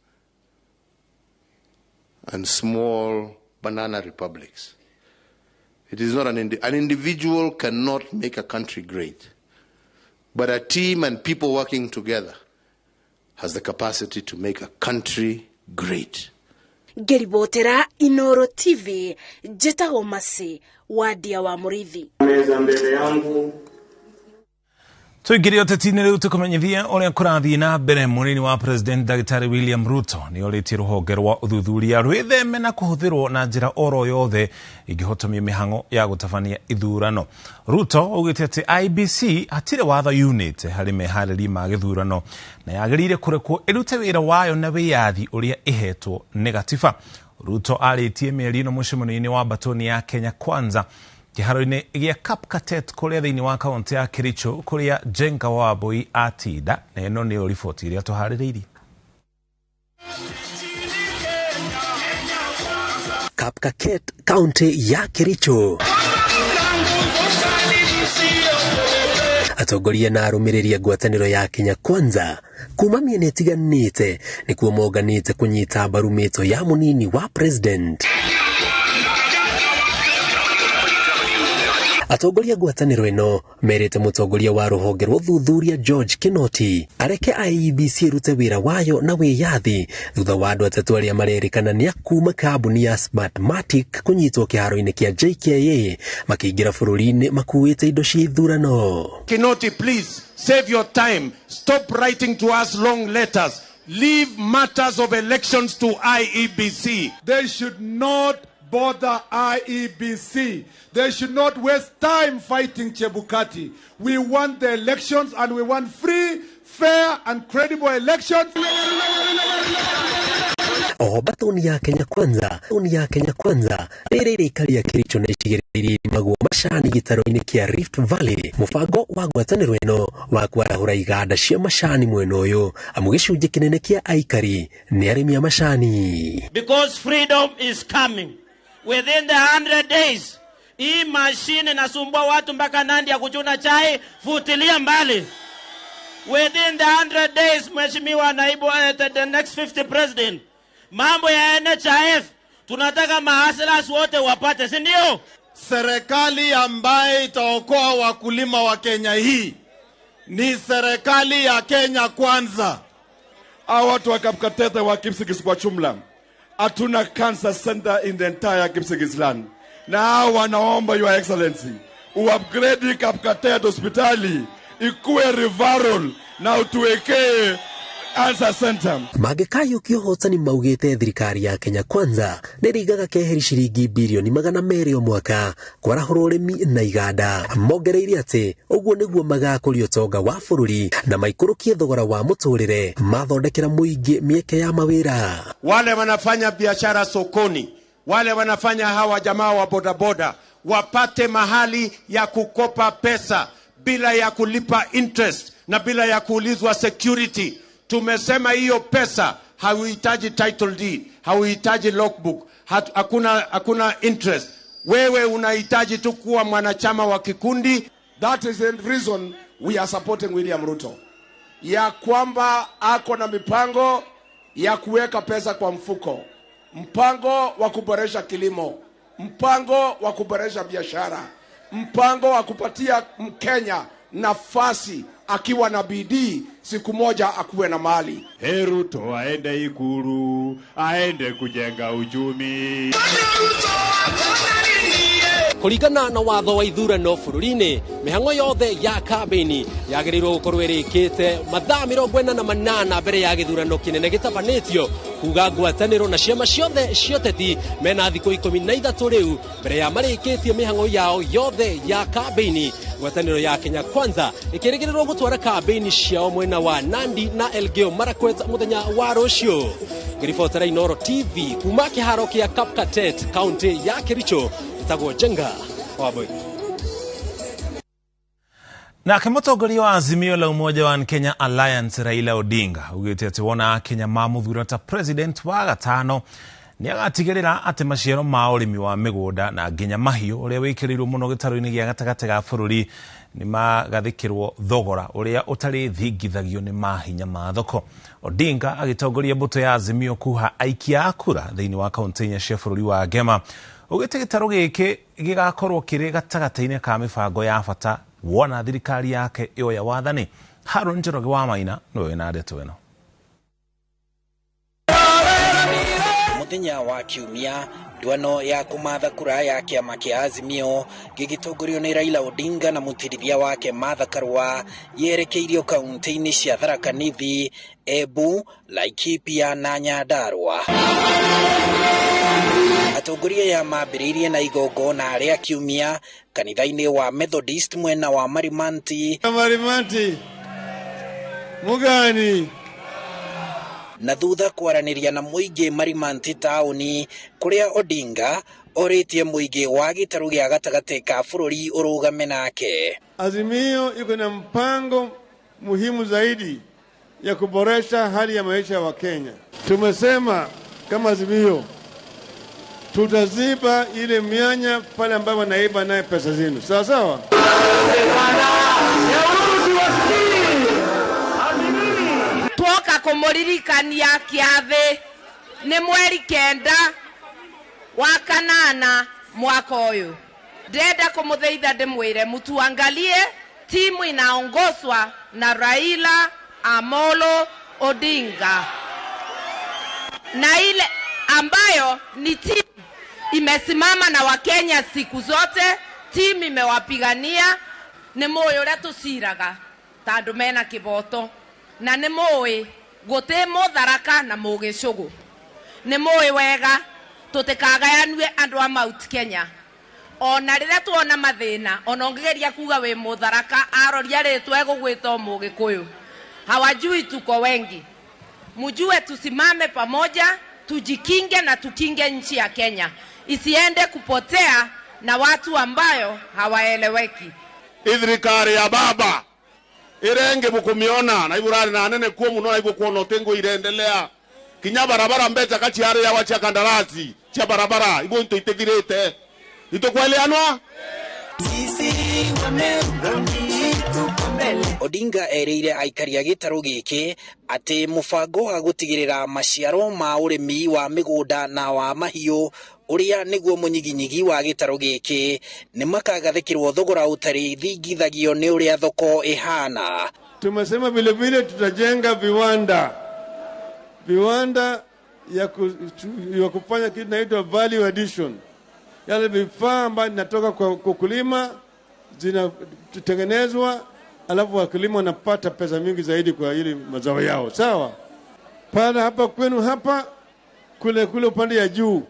and small banana republics. It is not an individual cannot make a country great, but a team and people working together has the capacity to make a country great. Ngeribotera Inoro TV, njĩtagwo Mercy Wadia wa Mũrĩithi. Meza mbele yangu Tuingire ũteti-inĩ rĩu tũkũmenyithie ũrĩa kũrathiĩ na mbere. Mũnini wa President Dagĩtarĩ William Ruto nĩ orĩtie rũhonge rwa ũthuthuria rwĩtheme na kũhũthĩrwo na njĩra oro yothe ĩngĩhotomia mĩhang'o ya gũtabania ithurano. Ruto augĩte atĩ IEBC hatirĩ watho yunĩte harĩ meharĩria ma gĩthurano na yagĩrĩire kũrekwo ĩrute wĩra wayo na wĩyathi ũrĩa ĩhetwo nĩ gatiba. Ruto arĩtie mĩario ĩno mũcemanio-inĩ wa mbatoni ya Kenya Kwanza kĩharo-inĩ gĩa Kapkatet kũrĩa thĩinĩ wa kaunti ya Kericho kũrĩa Jenga Wambui atinda, na ĩno nĩyo riboti ĩrĩa tũharĩrĩirie. Kapkatet, kaunti ya Kericho. Atongoria na arũmĩrĩri a ngwatanĩro ya Kenya Kwanza kuma mĩena ĩtiganĩte nĩkuo monganĩte kũnyita mbaru mĩto ya mũnini wa president. Atongoria ngwatanĩro ĩno merĩte mũtongoria wa rũhonge rwa ũthuthuria George Kinoti areke IEBC ĩrute wĩra wayo na wĩyathi thutha wa andũ atatũ arĩa marerĩkana nĩ a kuma kambuni ya Smartmatic kũnyitwo kĩharo-inĩ kĩa JKIA makĩingĩra bũrũri-inĩ makuĩte indo cia ithurano. Kinoti, please save your time. Stop writing to us long letters. Leave matters of elections to IEBC. They should not bother IEBC. They should not waste time fighting Chebukati. We want the elections and we want free, fair and credible elections. Oho batoni ya Kenya Kwanza, batoni ya Kenya Kwanza rĩrĩ rĩikaria Kericho na icigĩrĩra iria irimagwo macani gĩtaro-inĩ kĩa Rift Valley. Mũbango wa ngwatanĩro ĩno wa kwarahũra iganda cia macani mwena ũyũ amu gĩcunjĩ kĩnene kĩa aikari nĩ arĩmi a macani. Because freedom is coming. Within the 100 days, hii mashine inasumbua watu mpaka Nandi ya kuchuna chai, futilia mbali. Within the 100 days, Mheshimiwa Naibu, the next 50 president, mambo ya NHIF, tunataka mahasilas wote wapate, si ndio? Serikali ambaye itaokoa wakulima wa Kenya hii ni serikali ya Kenya Kwanza. Hawa watu wa Kapkatete wa Kipsigis kwa jumla, hatuna cancer center in the entire Kipsigis land. Na wanaomba Your Excellency uupgrade Kapkatet hospitali ikuwe referral na utuwekee cancer center. Mangĩkayũkia ũhotani maugĩte thirikari ya Kenya Kwanza nĩrĩigaga keheri ciringi birioni 200 o mwaka kwarahũra ũrĩmi na iganda. Mongereire atĩ ũguo nĩguo magakũria ũtonga wa bũrũri na maikũrũkie thogora wa mũtũrĩre, mathondekera mũingĩ mĩeke ya mawĩra. Wale wanafanya biashara sokoni, wale wanafanya hawa jamaa wa bodaboda wapate mahali ya kukopa pesa bila ya kulipa interest na bila ya kuulizwa security. Tumesema hiyo pesa hauhitaji title deed, hauhitaji logbook, hakuna interest. Wewe unahitaji tu kuwa mwanachama wa kikundi. That is the reason we are supporting William Ruto. Ya kwamba ako na mipango ya kuweka pesa kwa mfuko, mpango wa kuboresha kilimo, mpango wa kuboresha biashara, mpango wa kupatia Mkenya nafasi akiwa na bidii, siku moja akuwe na mali. Hey, Ruto aende Ikuru, aende kujenga uchumi. Kũringana na watho wa ithurano bũrũri-inĩ, mĩhang'o yothe ya kambĩini yagĩrĩirwo gũkorwo ĩrĩkĩte mathaa 48 mbere ya gĩthurano kĩnene gĩtabanĩtio, kuga ngwatanĩro na ciama ciothe cia ũteti mena thikũ 13 rĩu mbere ya marĩkĩtie mĩhang'o yao yothe ya kambĩini. Ngwatanĩro ya Kenya Kwanza ĩkĩrĩgĩrĩrwo gũtwara kambĩini ciao mwena wa Nandi na Elgeyo Marakwet mũthenya wa rũciũ. Ngĩribotera Inooro TV kuma kĩharo kĩa Kapkatet, kaunti ya Kericho, njĩtagwo Njenga Wambui. Nake mũtongoria wa Azimio la Umoja wa Kenya Alliance Raila Odinga ugĩte atĩ wona Akenya mamũthura ta president wa gatano nĩ agatigĩrĩra atĩ maciaro ma ũrĩmi wa mĩgũnda na nginya mahiũ ũrĩa wĩkĩrĩirwo mũno gĩtarũ-inĩ gĩa gatagatĩ ga bũrũri nĩ magathĩkĩrwo thogora ũrĩa ũtarĩ thingithagio nĩ mahinya ma thoko. Odinga agĩtongoria mbũtũ ya Azimio kuha aikia a kura thĩinĩ wa kaunti inya cia bũrũri wa Ngema, ugĩte gĩtarũ gĩkĩ gĩgakorwo kĩrĩ gatagatĩ-inĩ ka mĩbango ya bata wona thirikari yake ĩoya wathani. Haron Njoroge wa Maina nĩwe wĩna ndeto ĩno. Mũthenya wa Kiumia, nduano ya kũmatha kura ya kĩama kĩa Azimio gĩgĩtongorio nĩ Raila Odinga na mũtirithia wake Martha Karua yerekeirio kaunti-inĩ cia Tharaka Nithi, Embu, Laikipia na Nyandarua. Atongoria aya mambĩrĩirie na igongona rĩa Kiumia kanitha-inĩ wa Methodist mwena wa Marimanti. Marimanti mugani na thutha kwaranĩria na mũingĩ Marimanti taũni, kũrĩa Odinga orĩtie mũingĩ wa gĩtarũ gĩa gatagatĩ ka bũrũri ũrũgame nake. Azimio iko na mpango muhimu zaidi ya kuboresha hali ya maisha ya Wakenya. Tumesema kama Azimio tutaziba ile mianya pale ambapo wanaiba naye pesa zenu. Sawa sawa? Twoka kũmũririkania kĩathĩ nĩ mweri 9 wa 8 mwaka ũyũ. Ndĩrenda kũmũthaitha ndĩmwĩre mtuangalie timu inaongozwa na Raila Amolo Odinga, na ile ambayo ni timu imesimama na Wakenya siku zote, timu imewapigania. Nĩ mũĩ ũrĩa tũciraga ta andũ mena kĩboto, na nĩ mũĩ gũtĩ mũtharaka na mũgĩcũgũ. Nĩ mũĩ wega tũtikagayanue andũ a Mount Kenya. Ona rĩrĩa tuona mathĩna, ona ũngĩgeria kuga wĩ mũtharaka, aroria rĩtwa egũgwĩta o mũgĩkũyũ. Hawajui tuko wengi. Mjue tusimame pamoja, tujikinge na tukinge nchi ya Kenya isiende kupotea na watu ambayo hawaeleweki. Ithirikari ya baba irenge mukumiona na iburari na nene kuo muno na ibu kuona tengo irendelea kinya barabara mbecha kachi are ya wacha kandarasi cha barabara ibu nto itegirete itokweleanwa. Odinga erĩire aikari a gĩtarũ gĩkĩ atĩ mũbango wa gũtigĩrĩra maciaro ma ũrĩmi wa mĩgũnda na wa mahiũ ũrĩa nĩguo mũnyiginyigi wa gĩtarũ gĩkĩ nĩ makagathĩkĩrwo thogora ũtarĩ thingithagio nĩ ũrĩa thoko ĩhana. Tumesema vile vile tutajenga viwanda ya kufanya kitu inaitwa value addition, yale vifaa ambayo inatoka kwa kulima zinatengenezwa, alafu wakulima wanapata pesa mingi zaidi kwa ili mazao yao. Sawa? Pale hapa kwenu hapa kule kule upande ya juu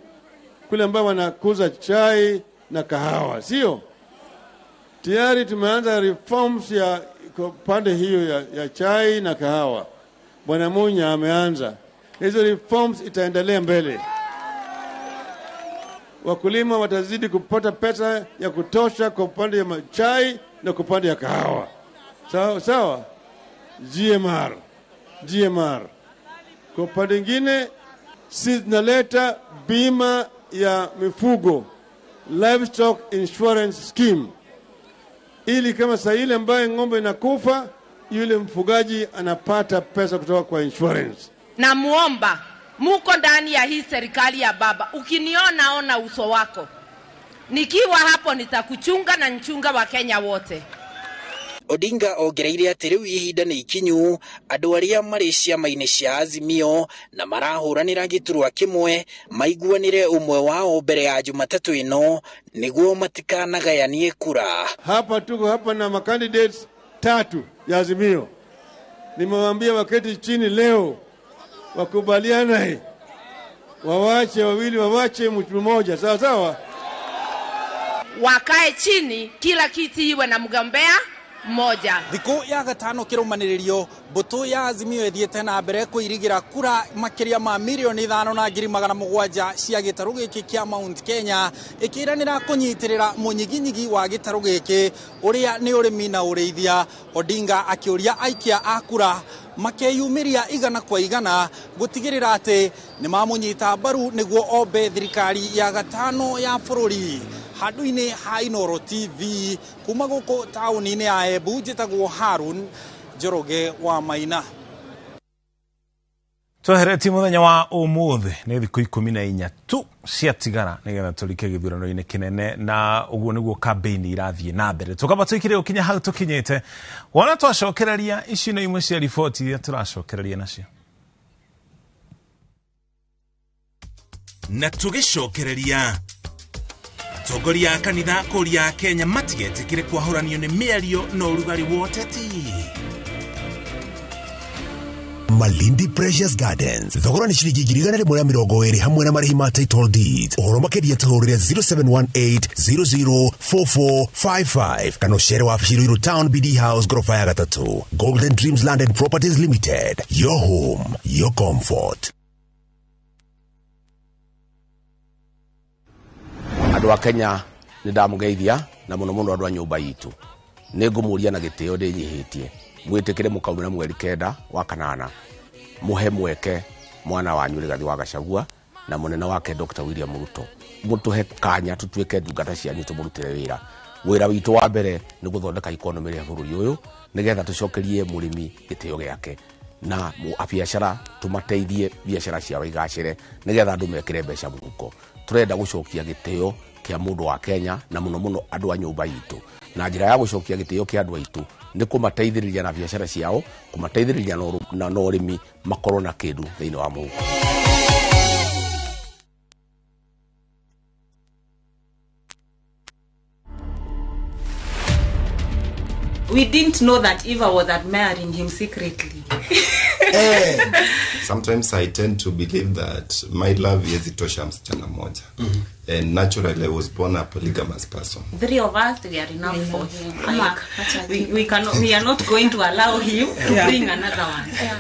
kule ambao wanakuza chai na kahawa, sio? Tayari tumeanza reforms ya pande hiyo ya chai na kahawa. Bwana Munya ameanza. Hizo reforms itaendelea mbele. Wakulima watazidi kupata pesa ya kutosha kwa upande ya chai na kwa upande ya kahawa. Sawa sawa? GMR. Kwa upande mwingine sisi tunaleta bima ya mifugo, livestock insurance scheme, ili kama saa ile ambayo ng'ombe inakufa yule mfugaji anapata pesa kutoka kwa insurance. Na muomba muko ndani ya hii serikali ya baba, ukiniona ona uso wako, nikiwa hapo nitakuchunga na nchunga wa Kenya wote. Odinga ongereire atĩ rĩu ihinda nĩ ikinyu andũ arĩa marĩ ciama-inĩ cia Azimio na marahũranĩra gĩturwa kĩmwe maiguanĩre ũmwe wao mbere ya Jumatatũ ĩno nĩguo matikanagayanie kura. Hapa tuko hapa na macandidates 3 ya Azimio. Nimewaambia waketi chini leo wakubaliane, wawache wawili, wawache mtu mmoja, sawa sawa. Wakae chini, kila kiti iwe na mgombea mmoja. Thikũ ya gatano kĩrũmanĩrĩrio mbũtũ ya Azimio ĩthiĩte na mbere kũirigira kura makĩria ma 5,700,000 cia gĩtarũ gĩkĩ kĩa Mount Kenya, ĩkĩranĩra kũnyitĩrĩra mũnyiginyigi wa gĩtarũ gĩkĩ ũrĩa nĩ ũrĩmi na ũrĩithia. Odinga akĩũria aikia a kura makeyumĩria 100 kwa 100 gũtigĩrĩra atĩ nĩmamũnyita mbaru nĩguo ombe thirikari ya gatano ya bũrũri. Handũ-inĩ ha Inooro TV kuma gũkũ taũni-inĩ ya Embu, njĩtagwo Harun Njoroge wa Maina. Tweheretie mũthenya wa ũmũthĩ nĩ thikũ 14 tu ciatigara nĩgetha tũrike gĩthurano-inĩ kĩnene, na ũguo nĩguo campaign irathiĩ na mbere. Tũkamba tũikire gũkinya hau tũkinyĩte, wona twacokereria ici nĩ imwe cia riboti iria tũracokereria nacio. Na tũgĩcokereria atongoria a kanitha kũria Kenya matigetĩkĩre kwahũranio nĩ mĩario na ũrugarĩ wa ũteti. Malindi Precious Gardens thogora nĩ ciringi 120,000 hamwe na marĩhi ma title deeds. Ũhoro makĩria tũhũrĩre 0718004455 kana ũcere wabici Ruiru Town BD House gorofa ya 3. Golden Dreams Land and Properties Limited, your home, your comfort. Andũ a Kenya nĩ ndamũgeithia na mũno mũno andũ a nyũmba itũ. Nĩ ngũmũria na gĩtĩo ndĩnyihĩtie mwĩtĩkĩre mũkaumĩra mweri 9 wa kanana, mũhe mweke mwana wanyu Rigathi wa Gachagua na mũnene wake Dr. William Ruto. Mũtũhe kanya tũtuĩke ndungata cianyu tũmũrutĩre wĩra. Wĩra witũ wa mbere nĩ gũthondeka ikonomĩ ya bũrũri ũyũ nĩgetha tũcokerie mũrĩmi gĩtĩo gĩake na biacara tũmateithie biacara ciao igacĩre nĩgetha andũ mekĩre mbeca mũhuko. Tũrenda gũcokia gĩtĩo kĩa mũndũ wa Kenya na mũno mũno andũ a nyũmba itũ. Na njĩra ya gũcokia gĩtĩo kĩa andũ aitũ nĩ kũmateithĩrĩria na biacara ciao, kũmateithĩrĩria na ũrĩmi makorwo na kĩndũ thĩinĩ wa mũhuko. We didn't know that Eva was admiring him secretly. Sometimes I tend to believe that my love yezitosha msichana moja. And naturally I was born a polygamous person. 3 of us, we are enough for him. Like, we are not going to allow him to bring another one. Yeah.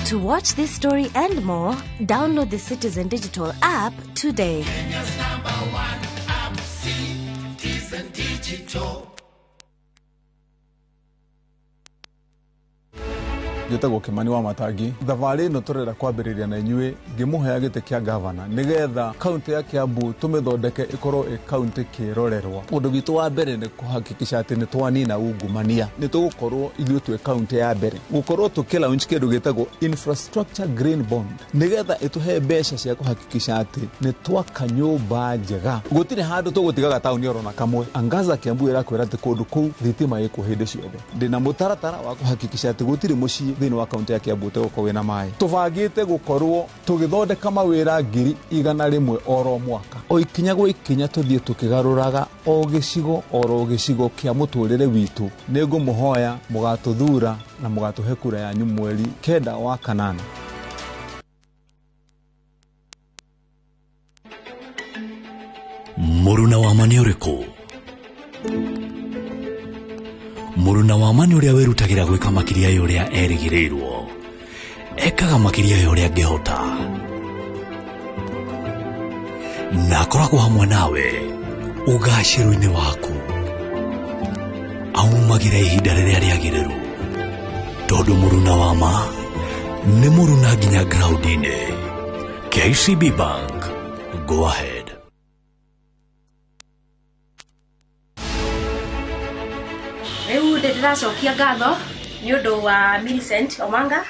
To watch this story and more, download the Citizen Digital app today. Kenya's #1 app, Citizen Digital. Njĩtagwo Kimani wa Matangi. Thabarĩ ĩno tũrenda kwambĩrĩria na inyuĩ ngĩmũhea gĩtĩ kĩa gavana nĩgetha kaunti ya Kiambu tũmĩthondeke ĩkorwo ĩ kaunti kĩrorerwa. Ũndũ witũ wa mbere nĩ kũhakikisha atĩ nĩ twanina ungumania. Nĩ tũgũkorwo ithuĩ twĩ kaunti ya mbere gũkorwo tũkĩ launch kĩndũ gĩtagwo infrastructure green bond nĩgetha ĩtũhe mbeca cia kũhakikisha atĩ nĩ twaka nyũmba njega. Gũtirĩ handũ tũgũtigaga taũni oro na kamwe. Angaza Kiambu ĩrakwĩra atĩ kũndũ kũu thitima ĩkuo hĩndĩ ciothe. Ndĩna mũtaratara wa kũhakikisha atĩ gũtirĩ mũciĩ thĩinĩ wa kaunti ya Kiambu ũtegũkorwo wĩna maĩ. Tũbangĩte gũkorwo tũgĩthondeka mawĩra 100,000 oro mwaka. O ikinya gwa ikinya tũthiĩ tũkĩgarũraga o gĩcigo oro gĩcigo kĩa mũtũrĩre witũ. Nĩ ngũmũhoya mũgatũthura na mũgatũhe kura yanyu mweri 9 wa kanana. Mũruna wa ma nĩ ũrĩkũ? Mũruna wa ma nĩ ũrĩa wĩrutagĩra gwĩka makĩria ya ũrĩa erĩgĩrĩirwo. Ekaga makĩria ya ũrĩa angĩhota. Na akoragwo hamwe nawe ũgacĩru-inĩ waku. Aumagĩra ihinda rĩrĩa rĩagĩrĩru. Tondũ mũruna wa ma nĩ mũruna nginya ground-inĩ. KCB Bank. Go ahead. Rĩu ndĩracokia ngatho nĩ ũndũ wa Millicent Omanga,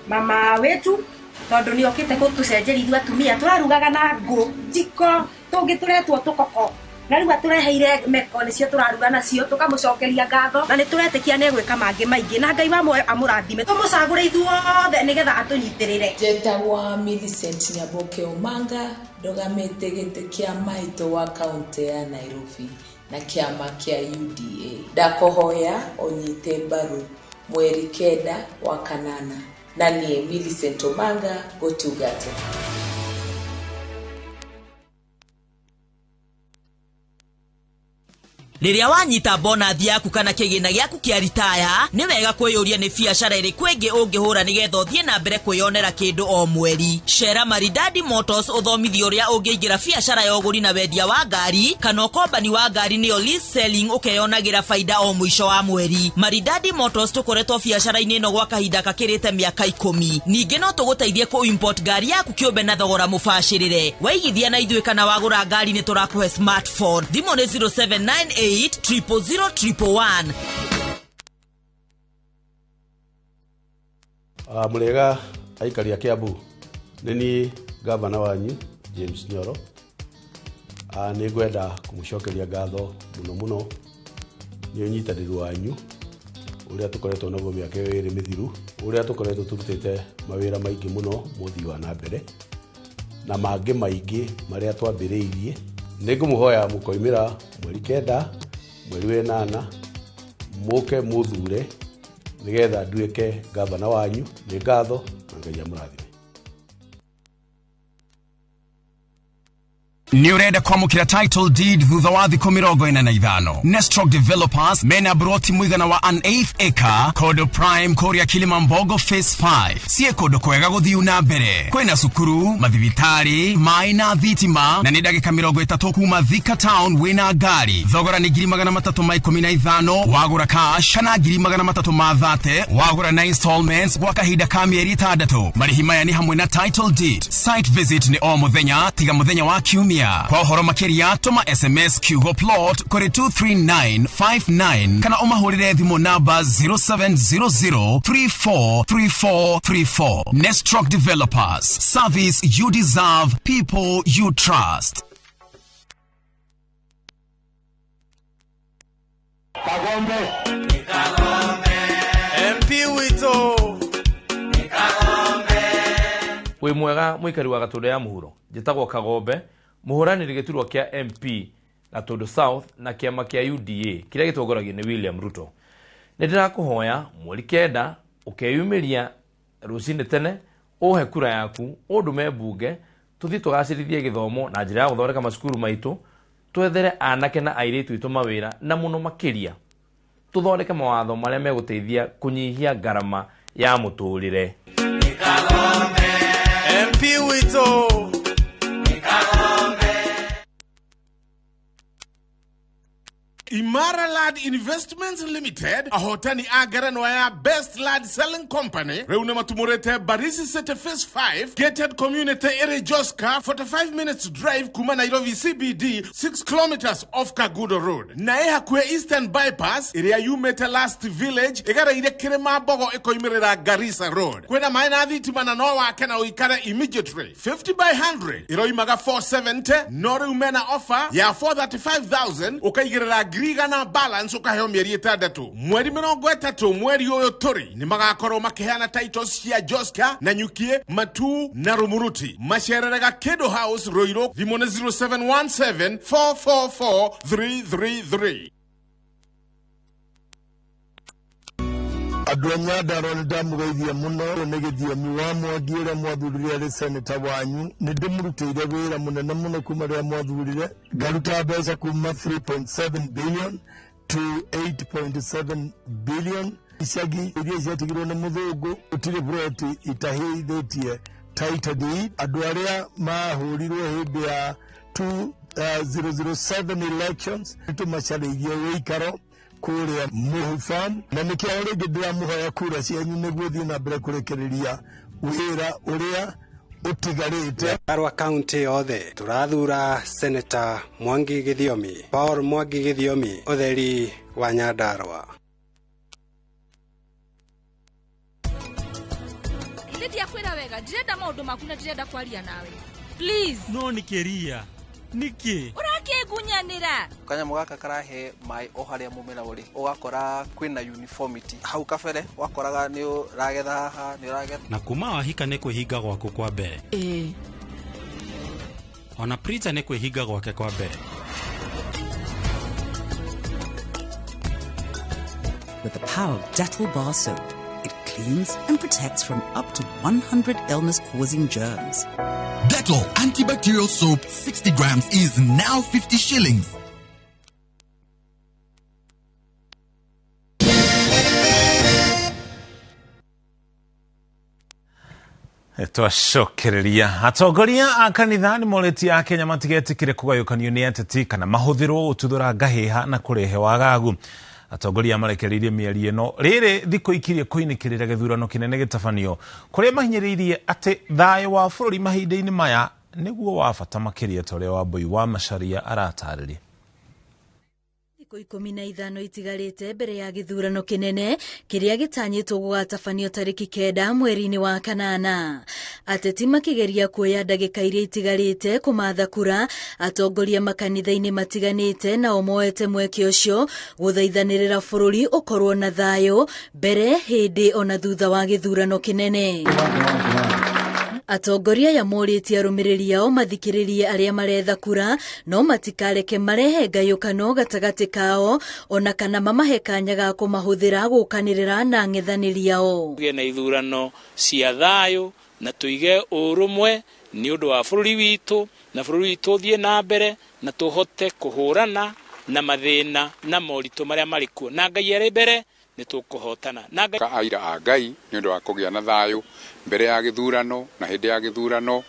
mama wetu, tondũ nĩ okĩte gũtũcenjeria ithuĩ atumia. Tũrarugaga na ngũ, njiko, tũngĩ tũretwo tũkoko. Na rĩu atũreheire meko nĩcio tũraruga nacio, tũkamũcokeria ngatho na nĩ tũretĩkia nĩ egwĩka mangĩ maingĩ, na Ngai wa muoyo amũrathime. Tũmũcagũre ithuothe nĩgetha atũnyitĩrĩre. Njetagwa Millicent Nyaboke Omanga, ndũgamĩte gĩtĩ kĩa maitũ wa kaũntĩ ya Nairobi na kĩama kĩa UDA. Ndakũhoya ũnyite mbaru mweri 9 wa kanana, na niĩ Millicent Omanga gũtungate. Rĩrĩa wanyita bonathi yaku kana kĩgĩna gĩaku kĩa ritaya, nĩ wega kwĩyũria nĩ biacara ĩrĩkũ ĩngĩ ũngĩhũra nĩgetha ũthiĩ na mbere kwĩyonera kĩndũ o mweri. Cera Maridadi Motors ũthomithio ũrĩa ũngĩingĩra biacara ya ũgũri na wendia wa ngari kana ũkombani wa ngari nĩyo lease selling, ũkeyonagĩra baida o mũico wa mweri. Maridadi Motors tũkoretwo biacara-inĩ ĩno gwa kahinda gakĩrĩte mĩaka 10. Ningĩ no tũgũteithie kũ import ngari yaku kĩũmbe na thogora mũbacĩrĩre. Waigithia na ithuĩ kana wagũra ngari nĩ tũrakũhe smartphone. Thimũ nĩ 0798 000 111. Mũrĩega aikari a Kiambu, nĩ niĩ gavana wanyu James Nyoro. Nĩ ngwenda kũmũcokeria ngatho mũno mũno nĩ ũnyitanĩri wanyu ũrĩa tũkoretwo naguo mĩaka ĩyo ĩrĩ mĩthiru, ũrĩa tũkoretwo tũrutĩte mawĩra maingĩ mũno mũthii wa na mbere na mangĩ maingĩ marĩa twambĩrĩirie. Nĩ ngũmũhoya mũkoimĩra mweri 9 mweri 8 mũke mũthure nĩgetha nduĩke gavana wanyu. Nĩ ngatho na Ngai amũrathime. Nĩ ũrenda kwamũkĩra title deed thutha wa thikũ 45. Nestrock Developers mena broti mũigana wa an eighth acre kodo prime kũrĩa Kilimambogo phase 5. Sie kũndũ kwega gũthiu na mbere, kwĩna cukuru, mathibitari, maĩ na thitima, na nĩ ndagĩka 30 kuma Thika town wĩna ngari. Thogora nĩ 315 wagũra cash kana 330 wagũra na installments gwa kahinda ka mĩeri 6. Marĩhi maya nĩ hamwe na title deed. Site visit nĩ o mũthenya tiga mũthenya wa kiumia. Kwa ũhoro makĩria tũma SMS kiugo plot kũrĩ 23959 kana ũmahũrĩre thimũ namba 0700343434. Nestrock Developers, service you deserve, people you trust. Kagombe. MP wito. Wĩ mwega mũikari wa Gatũndũ ya mũhuro, njĩtagwo Kagombe, mũhũranĩri gĩturwa kĩa MP Gatũndũ South na kĩama kĩa UDA kĩrĩa gĩtongoragio nĩ William Ruto. Nĩ ndĩrakũhoya mweri 9 ũkeyumĩria rũcinĩ tene, ũhe kura yaku, ũndũme mbunge, tũthiĩ tũgacĩrithie gĩthomo na njĩra ya gũthondeka macukuru maitũ, twethere anake na airĩtu aitũ mawĩra, na mũno makĩria tũthondeke mawatho marĩa megũteithia kũnyihia ngarama ya mũtũrĩre. MP wito. Imara Land Investments Limited, ahotani a ngerenwa ya Best Land Selling Company, rĩu nĩ matumũrĩte Barisi City Phase 5 gated community ĩrĩ Joska, 45 minutes drive kuma Nairobi CBD, 6 kilometers off Kagudo Road, na ĩ hakuhĩ Eastern Bypass ĩrĩa yumĩte Last Village ĩgereire Kĩrĩma Mbogo ĩkoimĩrĩra Garissa Road. Kwĩna maĩ na thitima na no wake na ũikare immediately. 50 by 100 ĩroimaga 470, no rĩu mena offer ya 435,000 ũkaigĩrĩra 100 balance ũkaheo mĩeri 6. Mweri 30 mweri ũyũ tũrĩ nĩ magakorwo makĩheana titles cia Joska na Nyukie, Matu na Rumuruti. Macererega Kido House Ruiru, thimũ nĩ 0717 444 333. Andũ a Nyandarua nĩ ndamũgeithia mũno nĩ Gĩthiomi wa Mwangi ũrĩa mwathurire arĩ seneta wanyu. Nĩ ndĩmũrutĩire wĩra mũnene mũno kuma rĩrĩa mwathurire, ngaruta mbeca kuma 3.7 billion to 8.7 billion. Icagi iria ciatigirwo nĩ mũthũngũ gũtirĩ buroti itahĩithĩtie title deed. Andũ arĩa mahũrirwo hĩndĩ ya 2007 elections nĩtũmacarĩirie ũikaro kũrĩa Mũhu Farm, na nĩkĩo rĩngĩ ndĩramũhoya kura cianyu nĩguo thiĩ na mbere kũrĩkĩrĩria wĩra ũrĩa ũtigarĩte. Nyandarua kaunti yothe tũrathura Senator Mwangi Gĩthiomi, Paul Mwangi Gĩthiomi, ũtheri wa Nyandarua. Ndiakwĩra wega, ndirenda maũndũ maku na ndirenda kwaria nawe. Please. No nĩkĩ Ria? Nĩkĩ? Ũrakĩigua Tũtingĩkunyanĩra. Kanyamũ gaka karahe maĩ o harĩa mũmera ũrĩ, ũgakora kwĩna uniformity. Hau kabere wakoraga nĩ ũragetha haha, nĩ ũragetha. Na kuma wahika nĩ kwĩhinga gwaku kwa mbere. Ĩĩ. Ona Prita nĩ kwĩhinga gwake kwa mbere. With the power of Dettol bar soap, it cleans and protects from up to 100 illness-causing germs. Dettol antibacterial soap 60 grams is now 50 shillings. Twacokereria atongoria a kanitha nĩ morĩtie akenya matigetĩkĩre kũgayũkanio nĩ ateti kana mahũthĩrwo gũtuthũra ngahĩha na kũrehe wagagu. Atongoria marekereirie mĩario ĩno rĩrĩ thikũ ikirie kũinĩkĩrĩra gĩthurano kĩnene gĩtabanio kũrĩa mahinyĩrĩirie atĩ thayũ wa bũrũri mahinda-inĩ maya nĩguo wa bata makĩria ta ũrĩa Wambui wa Macharia aratarĩria. Thikũ 15 itigarĩte mbere ya gĩthurano kĩnene kĩrĩa gĩtanyĩtwo gũgatabanio tarĩki 9 mweri-inĩ wa kanana. Ateti makĩgeria kuoya ndagĩka iria itigarĩte kũmatha kura, atongoria makanitha-inĩ matiganĩte nao moete mweke ũcio gũthaithanĩrĩra bũrũri ũkorwo na thayũ mbere, hĩndĩ ona thutha wa gĩthurano kĩnene. Atongoria aya morĩtie arũmĩrĩri ao mathikĩrĩrie arĩa maretha kura no matikareke marehe ngayũkano gatagatĩ kao ona kana mamahe kanya ga kũmahũthĩra gũkanĩrĩra na ang'ethanĩri ao. Tũgĩe na ithurano cia thayũ na tũige ũrũmwe nĩ ũndũ wa bũrũri witũ, na bũrũri witũ ũthiĩ na mbere na tũhote kũhũrana na mathĩna na moritũ marĩa marĩ kuo, na Ngai arĩ mbere nĩ tũkũhotana. Na Ngai aira a Ngai nĩ ũndũ wa kũgĩa na thayũ mbere ya gĩthurano na hĩndĩ ya gĩthurano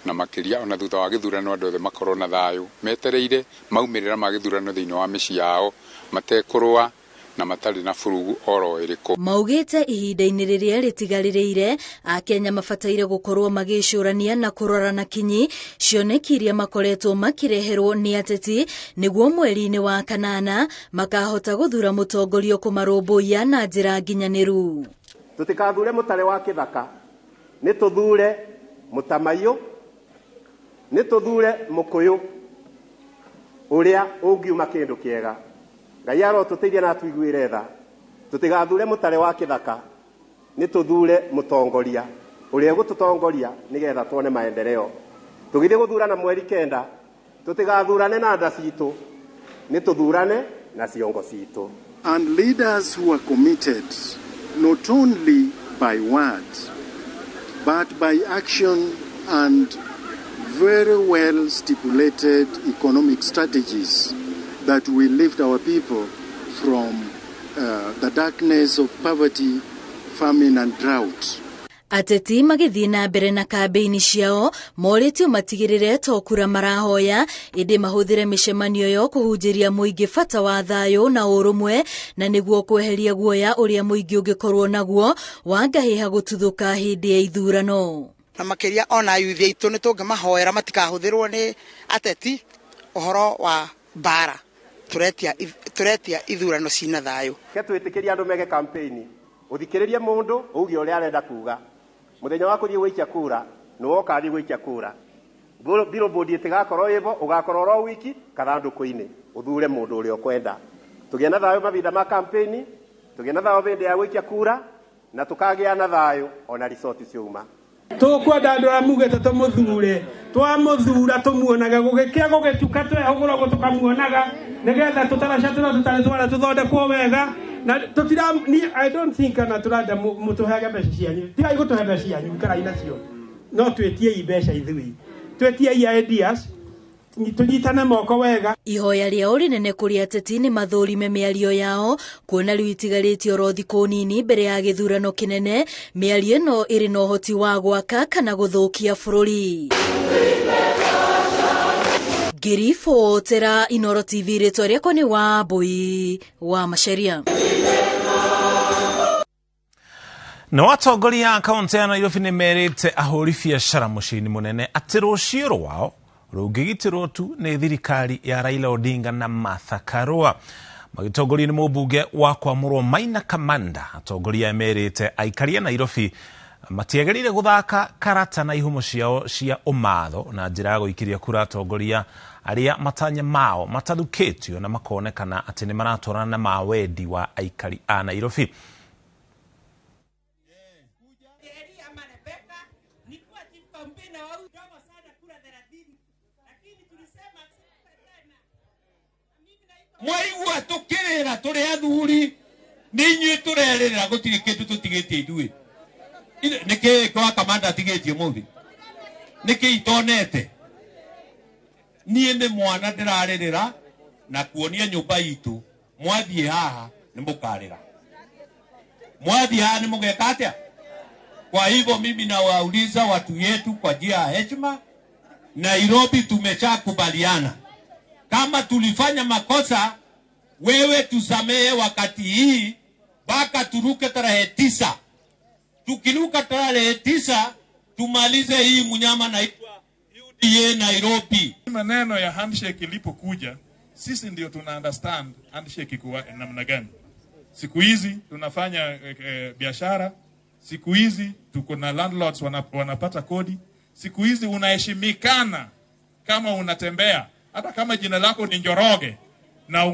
na makĩria ona thutha wa gĩthurano, andũ othe makorwo na thayũ metereire maumĩrĩra ma gĩthurano thĩinĩ wa mĩciĩ yao matekũrũa na matarĩ na burugu oro ĩrĩkũ. Maugĩte ihinda-inĩ rĩrĩa rĩtigarĩrĩire akenya mabataire gũkorwo magĩcũrania na kũrora na kinyi cioneki iria makoretwo makĩreherwo nĩ ateti nĩguo mweri-inĩ wa kanana makahota gũthura mũtongoria kũmarũmbũiya na njĩra nginyanĩru. Tũtikathure mũtare wa kĩthaka, nĩ tũthure mũtamaiyũ, nĩ tũthure mũkũyũ ũrĩa ũngiuma kĩndũ kĩega. Ngai arotũteithia na atuiguĩre tha. Tũtigathure mũtare wa kĩthaka, nĩ tũthure mũtongoria ũrĩa ũgũtũtongoria nĩgetha tuone maendeleo. Tũgĩthiĩ gũthurana mweri 9, tũtigathurane na nda citũ, nĩ tũthurane na ciongo citũ. And leaders who are committed not only by word but by action and very well stipulated economic strategies that will lift our people from the darkness of poverty, famine and drought. Ateti magĩthiĩ na mbere na kambĩini ciao morĩtio matigĩrĩre to kura marahoya ĩndĩ mahũthĩre mĩcemanio ĩyo kũhunjĩria mũingĩ bata wa thayũ na ũrũmwe na nĩguo kweheria guoya ũrĩa mũingĩ ũngĩkorwo naguo wa ngahĩha gũtuthũka hĩndĩ ya ithurano. Na makĩria ona yuthi aitũ nĩ tũngĩmahoera matikahũthĩrwo nĩ ateti ũhoro wa mbara. Tũretia ithurano cina thayũ. Ke twĩtĩkĩrie andũ meke campaign, ũthikĩrĩrie mũndũ uge ũrĩa arenda kuga. Mũthenya wa kũthiĩ gũikia kura nĩwe ũkathiĩ gũikia kura. Billboard ĩtigakorwo ĩvo, ũgakorwo oro wiki kathandũkũ-inĩ, ũthure mũndũ ũrĩa ũkwenda. Tũgĩe na thayũ mahinda ma campaign, tũgĩe na thayũ hĩndĩ ya gũikia kura, na tũkagĩa na thayũ ona resort ciauma. Tũkwenda andũ arĩa mugĩte tũmũthure, twamũthura tũmuonaga gũgĩkĩa gũgĩtuka twehũgũra ũguo tũkamuonaga nĩgetha tũtaraca tũrĩa tũtarĩ twara tũthondekwo wega. Na tũtira, ni I don't think kana tũrenda mũtũheage mbeca cianyu. Tigai gũtũhe mbeca cianyu, ikarai nacio. No twĩtiei mbeca ithuĩ, twĩtiei ideas, tũnyitane moko wega. Ihoya rĩao rĩnene kũrĩ ateti nĩ mathũrime mĩario yao kuona rĩu itigarĩtie oro thikũ nini mbere ya gĩthurano kĩnene. Mĩario ĩno ĩrĩ na ũhoti wa gwaka kana gũthũkia bũrũri. Ngĩribotera Inooro TV, rĩtwa rĩakwa nĩ Wambui wa Macharia. Na atongoria a kaunti ya Nairobi nĩ merĩte ahũri biacara mũciĩ-inĩ mũnene atĩ rũciũ rwao rũngĩgitĩrwo tu nĩ thirikari ya Raila Odinga na Martha Karua. Magĩtongorio nĩ mũmbunge wa kwamũrwo Maina Kamanda, atongoria merĩte aikari a Nairobi Matiagĩrĩire gũthaka karata na ihumo ciao cia ũmatho na njĩra ya gũikĩria kura atongoria arĩa matanya mao matathukĩtio na makonekana atĩ nĩ maratwarana na mawendi wa aikari a Nairobi. Mwaigua tukirira turi athuri ni inyuĩ tũrerĩrĩra gũtirĩ kĩndũ tũtigĩtie ithuĩ. Nĩkĩ kwa kamanda atigĩtie mũthĩ? Nĩkĩ itonete? Niĩ nĩ mwana ndĩrarĩrĩra na kuonia nyũmba itũ mwathiĩ haha nĩ mũkarĩra, mwathiĩ haha nĩ mũgeka atĩa? Kwa hivyo mimi nawauliza watu yetu kwa njia ya heshima, Nairobi tumeshakubaliana kama tulifanya makosa, wewe tusamehe wakati hii mpaka turuke tarehe 9. Tukiruka tarehe 9 tumalize hii mnyama na UDA Nairobi. Maneno ya handshake ilipokuja, sisi ndio tuna understand handshake iko namna gani. Siku hizi tunafanya biashara, siku hizi tuko na landlords wanapata kodi, siku hizi unaheshimikana kama unatembea, hata kama jina lako ni Njoroge na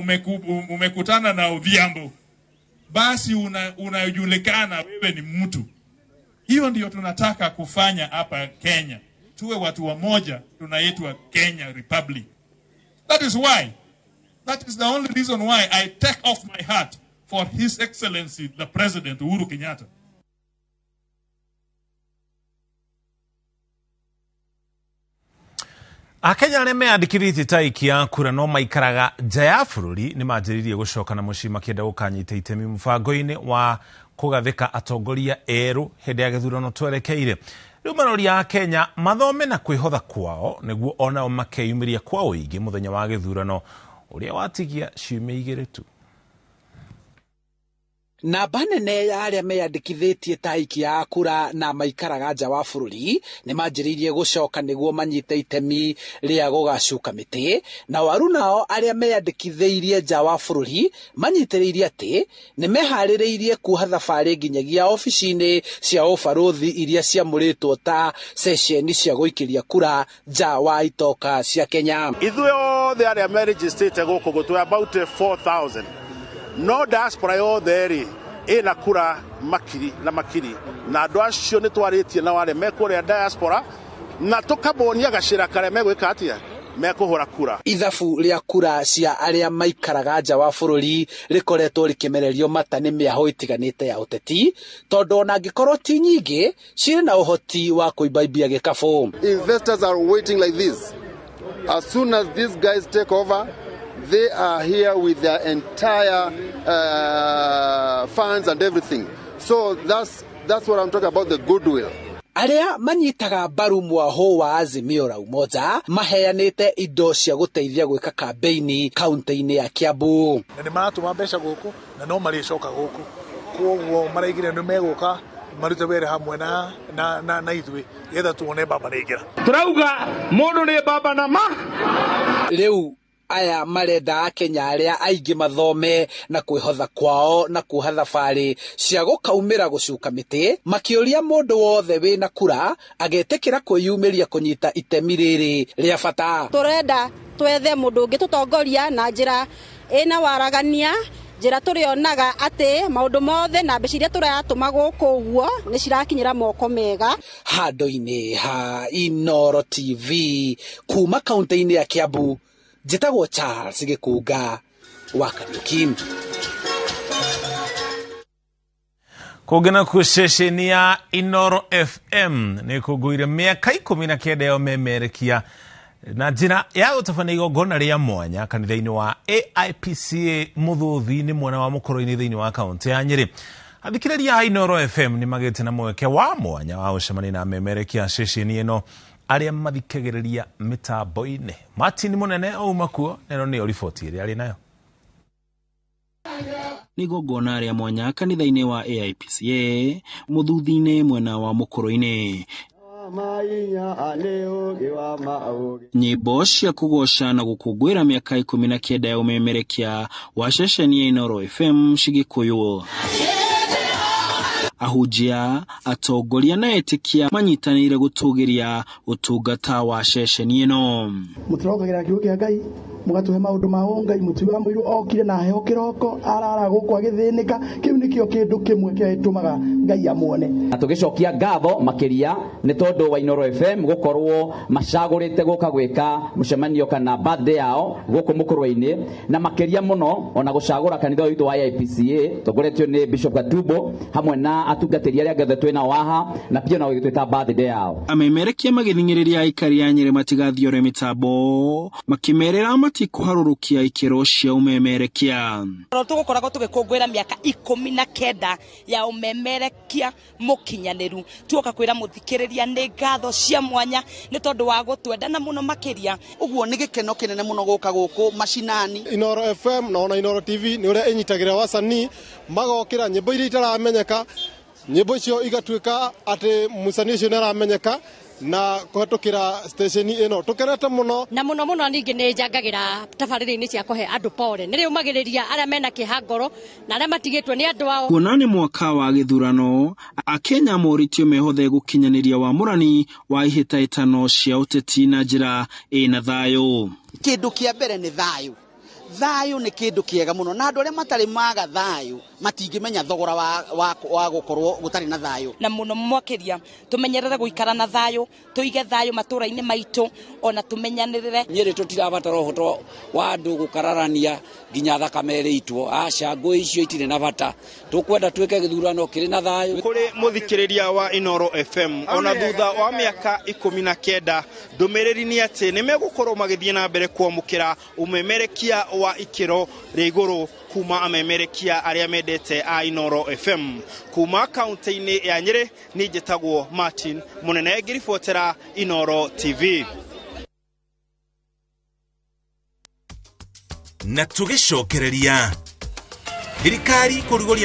umekutana na Odhiambo, basi unajulikana wewe ni mtu. Hiyo ndio tunataka kufanya hapa Kenya. Tuwe watu wamoja, tunaitwa Kenya Republic. That is why, that is the only reason why I take off my hat for His Excellency the President Uhuru Kenyatta. Akenya arĩa meyandĩkithĩtie ta aikia kura no maikaraga nja ya bũrũri nĩ manjĩrĩirie gũcoka na mũciĩ makĩenda gũkanyita itemi mũbango-inĩ wa kũgathĩka atongoria erũ hĩndĩ ya gĩthurano twerekeire. Rĩu maroria a Kenya mathome na kwĩhotha kwao nĩguo onao makeyumĩria kwa ũingĩ mũthenya wa gĩthurano ũrĩa watigia ciumia igĩrĩ tu. Namba nene ya arĩa meyandĩkithĩtie ta aikia a kura na maikaraga nja wa bũrũri nĩ manjĩrĩirie gũcoka nĩguo manyite itemi rĩa gũgacuka mĩtĩ, na waru nao arĩa meyandĩkithĩirie nja wa bũrũri manyitĩrĩirie atĩ nĩ meharĩrĩirie kuoha thabarĩ nginyagia obici-inĩ cia ũbarũthi iria ciamũrĩtwo ta ceceni cia gũikĩria kura nja wa itoka cia Kenya. Ithuĩ othe arĩa merejistĩte gũkũ gũtũ about 4000 no diaspora yothe rĩ ĩna kura makiri na makiri, na andũ acio nĩ twarĩtie na arĩa me kũrĩa diaspora na tũkamonia gacĩra karĩa megwĩka atĩa mekũhũra kura. Ithabu rĩa kura cia arĩa maikaraga nja wa bũrũri rĩkoretwo rĩkĩmererio mata nĩ mĩahũ ĩtiganĩte ya ũteti, tondũ ona angĩkorwo ti nyingĩ cirĩ na ũhoti wa kũimbaimbia gĩkabũ. Investors are waiting like this. As soon as these guys take over, they are here with their entire funds and everything. So that's what I'm talking about, the goodwill. Arĩa manyitaga mbaru mwaho wa Azimio la Umoja maheanĩte indo cia gũteithia gwĩka kambeini kaunti-inĩ ya Kiambu. Na nĩ maratũma mbeca gũkũ na no marĩcoka gũkũ, koguo maraigire nĩ megũka marute wĩra hamwe na ithuĩ getha tuone baba nĩ Turauga mũndũ nĩ baba na ma. Rĩu aya marenda Akenya arĩa aingĩ mathome na kwĩhotha kwao na kuoha thabarĩ cia gũkaumĩra gũcuka mĩtĩ, makĩũria mũndũ wothe wĩna kura agetĩkĩra kwĩyumĩria kũnyita itemi rĩrĩ rĩa bata. Tũrenda twethe mũndũ ũngĩ tũtongoria na njĩra ĩna waragania, njĩra tũrĩonaga atĩ maũndũ mothe na mbeca iria tũratũma gũkũ ũguo nĩ cirakinyĩra moko mega. Handũ-inĩ ha Inooro TV kuma kaunti-inĩ ya Kiambu, njĩtagwo Charles Gĩkunga wa Kariuki. Kũngĩ nakuo ceceni ya Inooro FM nĩ ĩkũngũĩire mĩaka 19 ya ũmemerekia na njĩra ya gũtabania igongona rĩa mwanya kanitha-inĩ wa AIPCA Mũthũthi-inĩ mwena wa Mũkũrũ-inĩ thĩinĩ wa kaunti ya Nyĩrĩ. Athikĩrĩria a Inooro FM nĩ magĩte na mweke wa mwanya wa gũcemania na amemerekia ceceni ĩno arĩa mathikagĩrĩria mĩtambo-inĩ. Martin Mũnene auma kuo, na ĩno nĩyo riboti ĩrĩa arĩ nayo. Nĩ igongona rĩa mwanya kanitha-inĩ wa AIPCA Mũthuthi-inĩ mwena wa Mũkũrũ-inĩ. Nyĩmbo cia kũgoca na gũkũngũĩra mĩaka 19 ya ũmemerekia wa ceceni ya Inooro FM cigĩkũywo. Ahunjia, atongoria na etĩkia manyitanĩire gũtũgĩria ũtungata wa ceceni ĩno. Mũtũrokagĩra kiugo kĩa Ngai, mũgatũhe maũndũ ma ũngai. Mũtui wa mũirũ okire na heho kĩroko, arara gũkũ agĩthĩnĩka. Kĩu nĩkĩo kĩndũ kĩmwe kĩrĩa gĩtũmaga Ngai amuone. Na tũgĩcokia ngatho makĩria nĩ tondũ wa Inooro FM gũkorwo macagũrĩte gũka gwĩka mũcemanio kana birthday yao gũkũ Mũkũrwe-inĩ, na makĩria mũno ona gũcagũra kanitha ũyũ witũ wa AIPCA tongoretio nĩ Bishop Gatumbo hamwe na atungatĩri arĩa angĩ othe twĩ nao haha, na pia ona gũgĩtwĩta birthday yao. Amemerekia magĩthing'ĩrĩria aikari a Nyĩrĩ matigathiore mĩtambo, makĩmerĩra matikũharũrũkia ikĩro cia ũmemerekia. Tũgũkoragwo tũgĩkũngũĩra mĩaka 19 ya ũmemerekia mũkinyanĩru. Tuoka kwĩra mũthikĩrĩria nĩ ngatho cia mwanya nĩ tondũ wa gũtwenda na mũno makĩria. Ũguo nĩ gĩkeno kĩnene mũno gũka gũkũ macinani. Inooro FM na ona Inooro TV nĩ ũrĩa ĩnyitagĩrĩra wasanii magokĩra nyĩmbo iria itaramenyeka, nyĩmbo icio igatuĩka atĩ mũcanii ũcio nĩ aramenyeka na kũhetũkĩra station ĩno. Tũkenete mũno. Na mũno mũno ningĩ nĩ njangagĩra tabarĩra-inĩ cia kũhe andũ pore. Nĩ rĩũmagĩrĩria arĩa mena kĩeha ngoro na arĩa matigĩtwo nĩ andũ ao. Kuona nĩ mwaka wa gĩthurano, Akenya morĩtio mehothe gũkinyanĩria wamũrani wa ihĩtahĩtano cia ũteti na njĩra ĩna thayũ. Kĩndũ kĩa mbere nĩ thayũ. Thayũ nĩ kĩndũ kĩega mũno, na andũ arĩa matarĩ maga thayũ matingĩmenya thogora wa gũkorwo gũtarĩ na thayũ. Na mũno makĩria tũmenyerere gũikara na thayũ, tũige thayũ matũũra-inĩ maitũ, ona tũmenyanĩrĩre. Nyĩrĩ tũtirabatara ũhoro wa andũ gũkararania nginya thakame ĩrĩitwo. Aca, ngũĩ icio itirĩ na bata. Tũkwenda twĩke gĩthurano kĩrĩ na thayũ. Kũrĩ mũthikĩrĩria wa Inooro FM, ona thutha wa mĩaka 19, ndũmĩrĩri nĩ atĩ nĩ megũkorwo magĩthiĩ na mbere kwamũkĩra ũmemerekia wa ikĩro rĩa igũrũ kuma amemerekia arĩa mendete a Inooro FM. Kuma kaunti-inĩ ya Nyĩrĩ, niĩ njĩtagwo Martin Mũnene, ngĩribotera Inooro TV. Na tũgĩcokereria thirikari kũrugũria